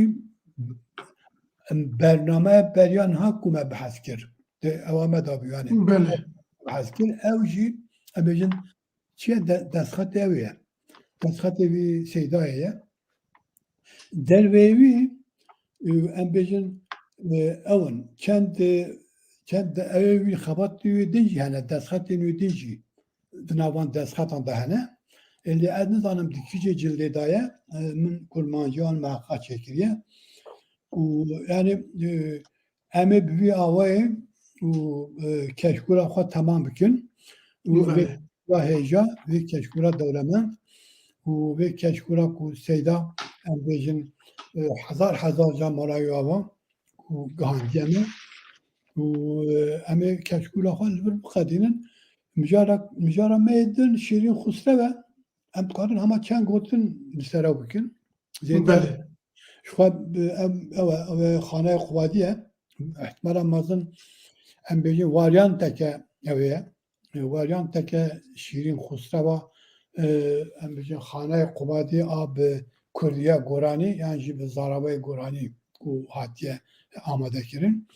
em, bernameya beriya niha ku me behs kir. Di ewa me de bû yani. Belê. Behs kir, ew jî, em bêjin, çi ye? De-, destxetê ew ye. Destxetê vî Seydayê ye. Derveyê wî, e, em bêjin, e, ew in. Çend, e, çend de-, ew wî xebatê wî din jî hene, destxetên wî din jî di nav van destxetan de hene. E, lê ez nizanim di kîjê cildê de ye, e, min kurmanciyan meheqa çêkiriye. Û yani, e, em ê bi vî awayê û, e, keşkûra xwe temam bikin. Û vê Belê. keşkûra hêja, vê keşkûra dewlemend û vê keşkûra ku Seyda, em bêjin, e, hezar hezar can mala wî ava ku gihandiye me. Û, e, em ê keşkûra xwe li vir biqedînin. Mijara, mijara me yê din Şîrîn Xusrev e. Em dikarin hema çend gotin li ser ew bikin. Zêde Belê. Ji xwe, e, em, ew e, ew e Xaneyê Qubadî ye. Îhtimala mezin em bêjin varyanteke ew ê ye. E, varyanteke Şîrîn Xusreva, e, em bêjin Xaneyê Qubadî a bi kurdiya goranî yan jî bi zaravayê goranî ku hatiye amadekirin.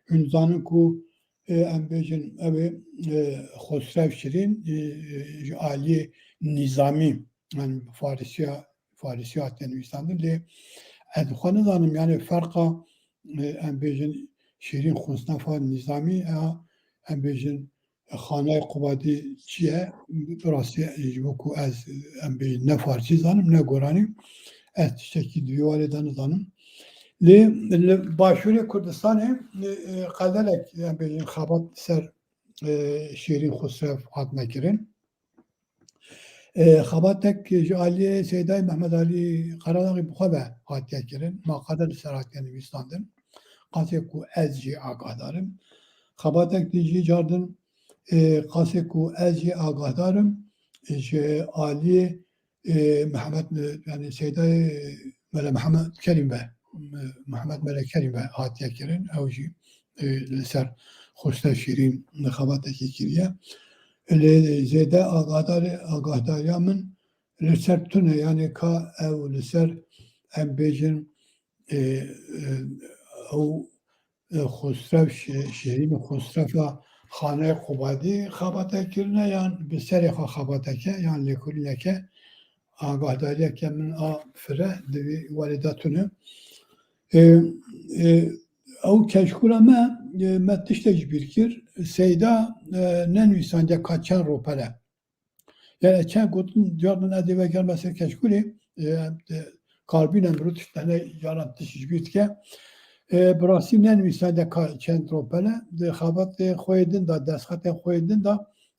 Hûn dizanin ku, e, em bêjin ew ê, e, Xosrev Şirîn, e, e, ji aliyê nîzamî, yani farisiya, farisiya hatiye nivîsandin. Lê ez xwe nizanim, yani ferqa, e, em bêjin Şirîn Xosrefa nîzamî ya em bêjin Xanayê Qubadî çi ye? Bi rastî ji bo ku ez, em bêjin ne farsî zanim, ne goranî, ez tiştekî di vî warê de nizanim. Lê li Başûrê Kurdistanê, e, e, qedelek, em bêjin xebat ser, e, Şêrîn Xusrev hatine kirin. E, xebatek ji aliyê Seydayê Mehmed Alî Qeredaxî bi xwe ve hatiye kirin. Maqale li ser hatiye nivîsandin. Qasê ku ez jê agahdar im. Xebatek din jî cardin, e, qasê ku ez jê agahdar im, e, ji aliyê, e, Mehmed, e, yani Seydayê Mele Mehmed Kerîm ve, e, Mehmed Mele Kerîm ve hatiye kirin. Ew jî, e, li ser Xosrev Şîrîn xebatekê kiriye. Lê zêde agahdar-, agahdariya min li ser tune, yanî ka ew li ser, em bêjin, e, e, ew, e, Xusrev, şe-, şêrîn Xusrev a Xaneyê Qubadî xebate kirine, yan bi serê xwe xebateke, yan lêkolîneke, agahdariyeke min a fire di vî warê de tune. E, e, ew keşkûla me, e, me tiştek ji bîr kir. Seyda, e, nenivîsandiye ka çend ropel e. Yani çend gotin, car min ez ê vegerme ser keşkûlê, e, e, karbîn em rû tişt hene caran tişt ji bîr dike. E, bi rastî nenivîsandiye ka çend ropel e. Di xebatê xwe yê din de, destxetên xwe yê din de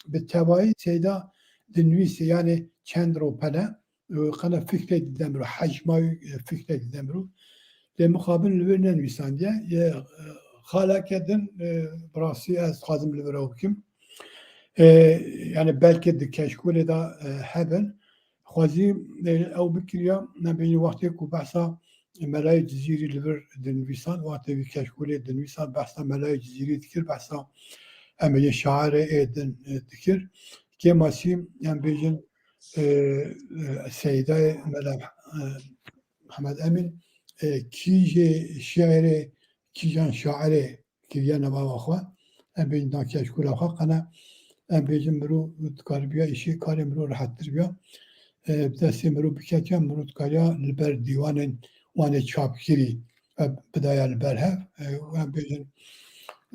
bi tevayî Seyda dinivîsî, yani çend ropel e. E, qene fikrê dide mirov, hecma wî, e, fikrê dide mirov. Lê mixabin li vir nenivîsandiye. Yê, e, xaleke din, e, bi rastî ez dixwazim li vir ew bikim. E, yani belkî di keşkolê de, e, hebin. Xwezî, e, ew bikiriya, ne bêjin wextê ku behsa Melayê Cizîrî li vir dinivîsan, wextê vî keşkolê dinivîsan, behsa Melayê Cizîrî dikir, behsa em bêjin şairê ê din, e, dikir. Kêmasî, em bêjin, e, e, Seydayê Mela, e, Mihemed Emîn, e, kî jê şiirê, kîjan şairê kiriye nava xwe. Em bêjin dan keşkûla xwe qene, em bêjin mirov dikaribiya îşê karê mirov rehettir biya. E, bi destê mirov biketiya, mirov dikariya li ber dîwanên wan ê çapkirî, e, bidaya li ber hev. E, û em bêjin,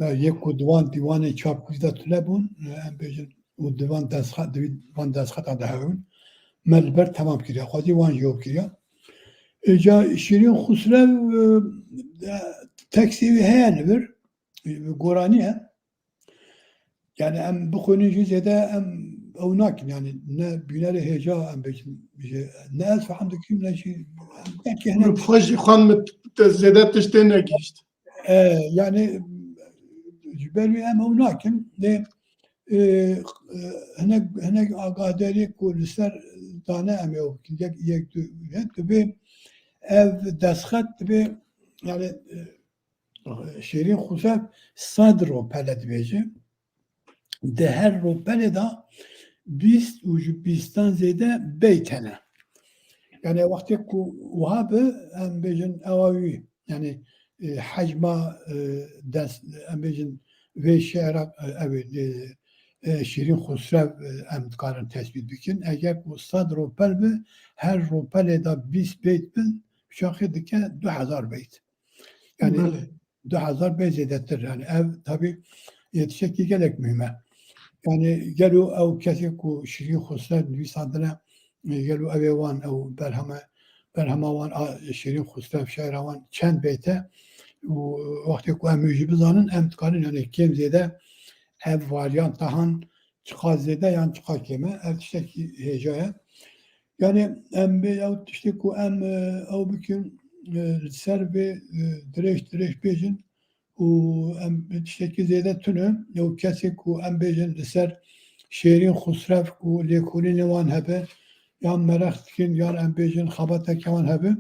e, yek ku di wan dîwanên çapkirî de tune bûn, e, em bêjin, û di van destxe-, di van destxetan de hebûn. Me li ber temam kiriye. Xwedî wan jî ew kiriye. Îca Şîrîn Xusrev, e, tekstê wî heye li vir, e, goranî ye. Yani em bixwînin jî zêde em ew nakin. Yani ne bînerê hêja em bêjin, bêje, ne ez fehm dikim, ne jî em belkî hene Min bi xwe jî xwend min te zêde tiştê negihîşt. E, yani ji ber wî em ew nakin. Lê, e, e, hinek, hinek agadariyê ku li ser dane em ê ew bikin. Yek, yek, du, yek, divê ev destxet divê, yani, e, Şêrîn Xusrev sed ropele dibêje. Di her ropelê de bîst û ji bîstan zêde beyt hene. Yani wextê ku wiha bi, em bêjin ewa wî, yani, e, hecma, e, dest, em bêjin vê şiira, e, ew ê, e, e, Şîrîn Xusrev, e, em dikarin tesbît bikin. Eger ku sed ropel bi, her ropelê de bîst beyt bin, çaxê dike du hezar beyt. Yani Belê. du hezar bê zêdetir. Yani ev tabî yê tiştekî gelek muhîm e. Yani gelo ew kesê ku Şîrîn Xusrev nivîsandine, e, gelo ew ê wan, ew berheme, berhema wan a Şîrîn Xusrev, şaira wan çend beyt e û wextê ku em wî jî bizanin, em dikarin yani kêm zêde ev varyanta han çiqas zêde yan çiqas kêm e, ev tiştekî hêja ye. Yani em bê ew tiştê ku em, e, ew bikin, e, li ser vê, e, dirêj dirêj bêjin û em bi tiştekî zêde tune, ew kesê ku em bêjin li ser Şêrîn Xusrev ku lêkolînê wan hebe, yan mereq dikin, yan em bêjin xebateke wan hebe,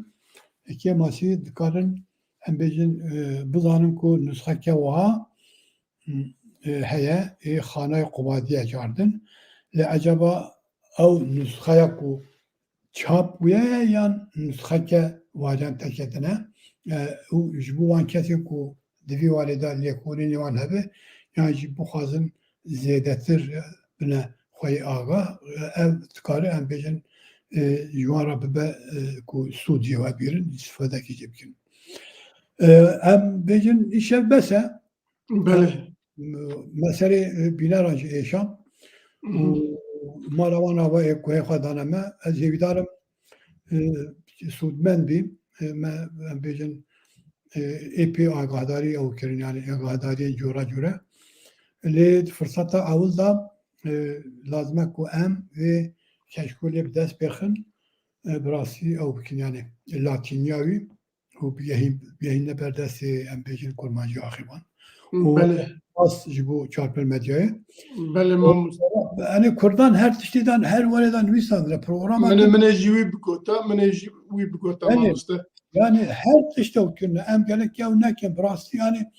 e, kêmasî dikarin em bêjin, e, bizanin ku nusxeke wiha, e, heye, ê Xanayê Qubadî ye cardin. Lê ecaba ew nusxeya ku çap bûye yan nusxeke varyanteke din e? E, û ji bo wan kesên ku di vî warê de lêkolînê wan hebe, yan jî bixwazin zêdetir, e, bine xweyî agah, e, ev dikare em bêjin, e, ji wan re bibe, e, ku sûd jê we bîrin, îstifadekî jê bikin. E, em bêjin îşev bes e. Belê. Em, me serê, e, bîneran jî êşan. Hı hı. Û mala wan ava ê guhê xwe dane me. Ez hêvîdar im, e, sûdmend bî. E, me, em bêjin, e, êpî agahdarî ew kirin, yani agahdariyên cora cora. Lê di firseta ewil de, e, lazim e ku em vê keşkolê bi dest bêxin, e, bi rastî ew bikin, yani latîniya wî. û bigehîn-, bigehîne ber destê, em bêjin, kurmancî axîvan. Û Belê. Spas ji bo Çarpel Medyayê. Belê, mamoste. Yanî Kurdan her tiştê dan, her warê dan nivîsandine programa Min ê, din. Min ê jî wî bigota, min ê jî wî bigota, Belê. Mamoste. Yani her tişt ew kirine. Em gelek ew nekin, bi rastî yani,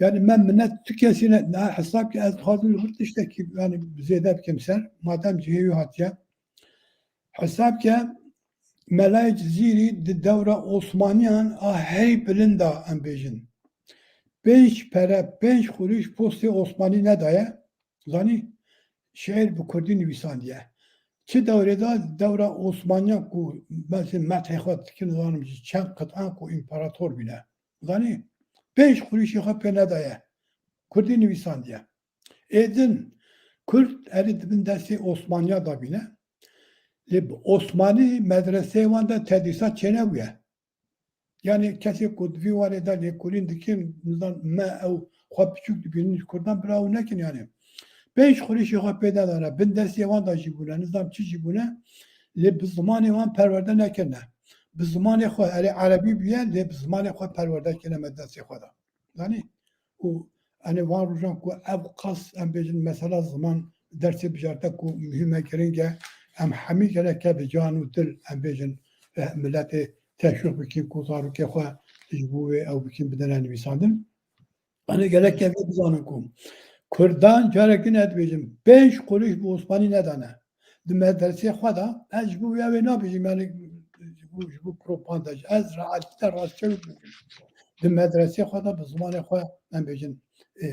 Yani me minet tu kesî ne, ne hesab ki ez dixwazim li vir tiştekî, yani zêde bikim ser, madem cihê wî hatiye. Hesab ke Melayê Cizîrî di dewra Osmaniyan a herî bilind a, em bêjin. Pênc pere, pênc xurîş postê Osmanî nedaye. Zanî, şiir bi kurdî nivîsandiye. Çi dewrê de, dewra Osmaniyan ku, mesela, methê xwe dikin, zanim jî çend qit'an ku împarator bîne. Zanî, pênc xurîşê xwe pê nedaye. Kurdî nivîsandiye. Êdin, Kurd erê di bin destê Osmaniya de bîne. Lê bi Osmanî medreseyê wan de tedrîsat çênebûye. Yani kesê ku di vî warê de lêkolîn dikin, nizam me ew xwe piçûk dibînin ji Kurdan bira ew nekin yani. Pênc xurîşê xwe pê nedane, bin destê wan de jî bûne, nizam çi jî bûne, lê bi zimanê wan perwerde nekirine. Bi zimanê xwe, erê erebî bûye, lê bi zimanê xwe perwerde kirine medresê xwe de. Zanî? Û, yani, van rojan ku ev qas, em bêjin, mesela ziman dersê bijarte ku muhîm e, giring e, em hemî gereke bi can û dil, em bêjin, e, miletê teşwîq bikin ku zarokê xwe ji bo wê ew bikin bidene nivîsandin. Hani gerek ev bizanin ku Kurdan carek din ez dibêjim, pênc qurîş bi Osmanî nedane. Di medresê xwe de, ez ji bo wê ew ê nabêjim, yani ji bo, ji bo propaganda, ez realîte rastçe wê dibêjim. Di medresê xwe de bi zimanê xwe, em bêjin, e,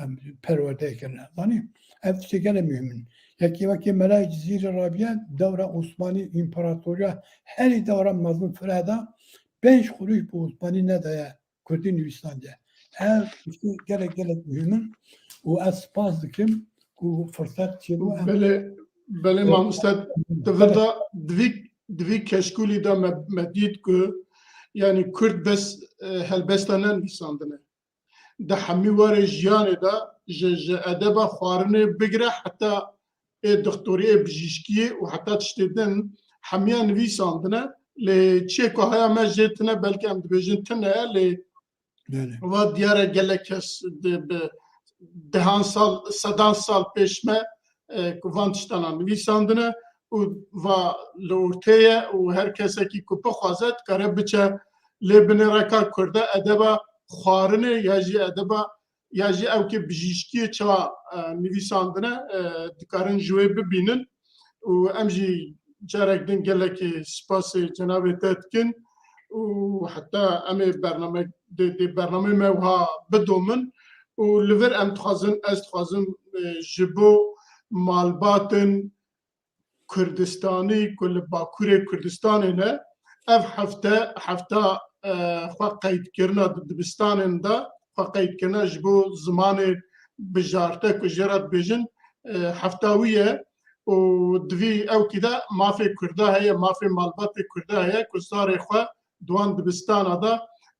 em perwerdeyê kirine. Zanî, ev tiştê gelek muhîm in. Yekê wekê Melayê Cizîrî rabiye, dewra Osmanî, împaratoriya, herî dewra mezin fireh de, pênc qurîş bi Osmanî nedaye. Kurdî nivîsandiye. Ev tiştê gelek, gelek muhîm in û ez spas dikim ku firset çêbû. Em Belê, belê, mamoste, di vir de, di vî, di vî keşkûlî de me, me dît ku, yani, Kurd bes, e, helbesta nenivîsandine. Di hemî warê jiyanê de ji, ji edeba xwarinê bigire heta ê dixtorî, ê bijîşkiyê û heta tiştê din hemiya nivîsandine. Lê çiyê ku haya me jê tune, belkî em dibêjin tune ye, lê Belê. Wa diyar e gelek kes di, bi dehan sal, sedan sal pêş me, e, ku van tiştana nivîsandine û va li ortê ye û her kesekî ku bixwaze dikare biçe lê binêreka Kurda edeba xwarinê ya jî edeba ya jî ew kê bijîşkiyê çawa, e, nivîsandine, e, dikarin ji wê bibînin û em jî carek din gelekî spasê cenabê te dikin û heta em ê bername, dê, dê bernameyê me wiha bidomin û li vir em dixwazin, ez dixwazim, e, ji bo malbatên Kurdistanî ku li Bakurê Kurdistanê ne, ev hefte, hefta, e, xwe qeydkirina di dibistanên de, xwe qeydkirina ji bo zimanê bijarte ku jê re dibêjin, e, hefta wî ye û di vî ewkî de mafê Kurda heye, mafê malbatê Kurda heye ku zarê xwe di wan dibistana de,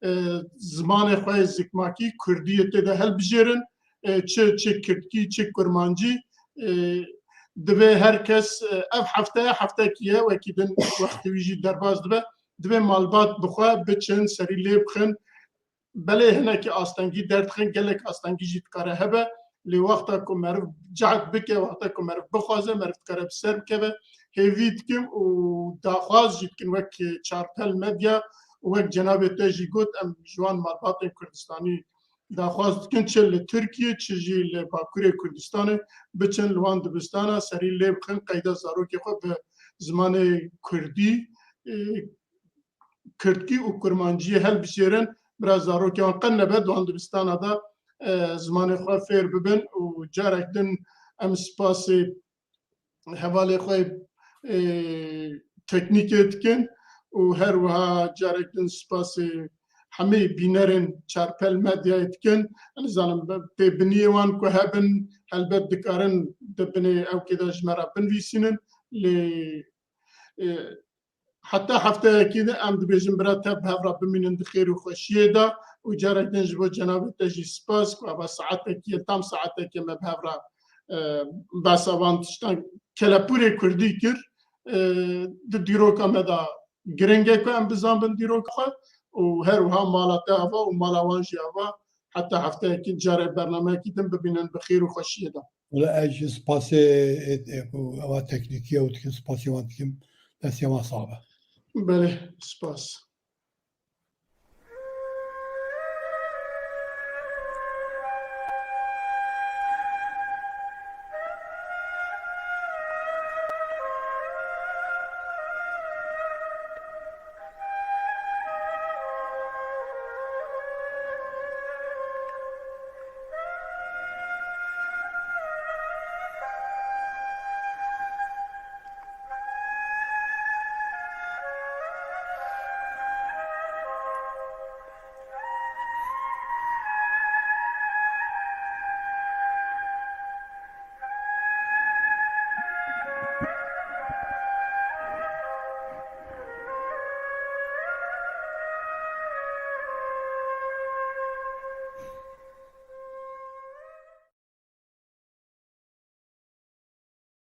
e, zimanê xwe yê zikmakî, kurdî yê tê de helbijêrin, e, çi, çi kirdkî, çi kurmancî, e, divê her kes, e, ev hefte, heftekî ye, wekî din wextê wî jî derbas dibe, divê malbat bi xwe biçin, serî lê bixin. Belê hinekî astengî derdixin, gelek astengî jî dikare hebe. Lê wexta ku meriv cehd bike, wexta ku meriv bixwaze, meriv dikare bi ser bikeve. Hêvî dikim û daxwaz jî dikin wek Çarpel Medya û wek cenabê te jî got, em ji wan malbatên Kurdistanî daxwaz dikin, çi li Tirkiye, çi jî li Bakurê Kurdistanê biçin li wan dibistana, serî lê bixin, qeyda zarokê xwe bi zimanê kurdî, e, kirdkî û kurmanciyê helbijêrin, bira zarokê wan qet nebe di wan dibistana de, e, zimanê xwe fêr bibin û carek din em spasê hevalê xwe, e, teknîkê dikin û her wiha carek din spasê hemî bînerên Çarpel Medyayê dikin. Ez nizanim, têbiniyê wan ku hebin, helbet dikarin di binê ewkê de ji me re binivîsînin. Lê, e, heta hefteyekî din em dibêjin bira te bi hev re bimînin di xêr û xweşiyê de û carek din ji bo cenabê te jî spas ku eva saetekî ye, tam saetekê me bi hev re, e, behsa van tiştan kelepûrê kurdî kir. E, di dîroka me de giring e ku em bizanbin dîroka xwe û her wiha mala te ava û mala wan jî ava, heta hefteyekî carê bernameyekî din bibînin bi xêr û xweşiyê de. Wele ez ji spasê, e, e, ku ewa teknîkî ew dikin, spasê wan dikim, destê wan sax be. Belê, spas.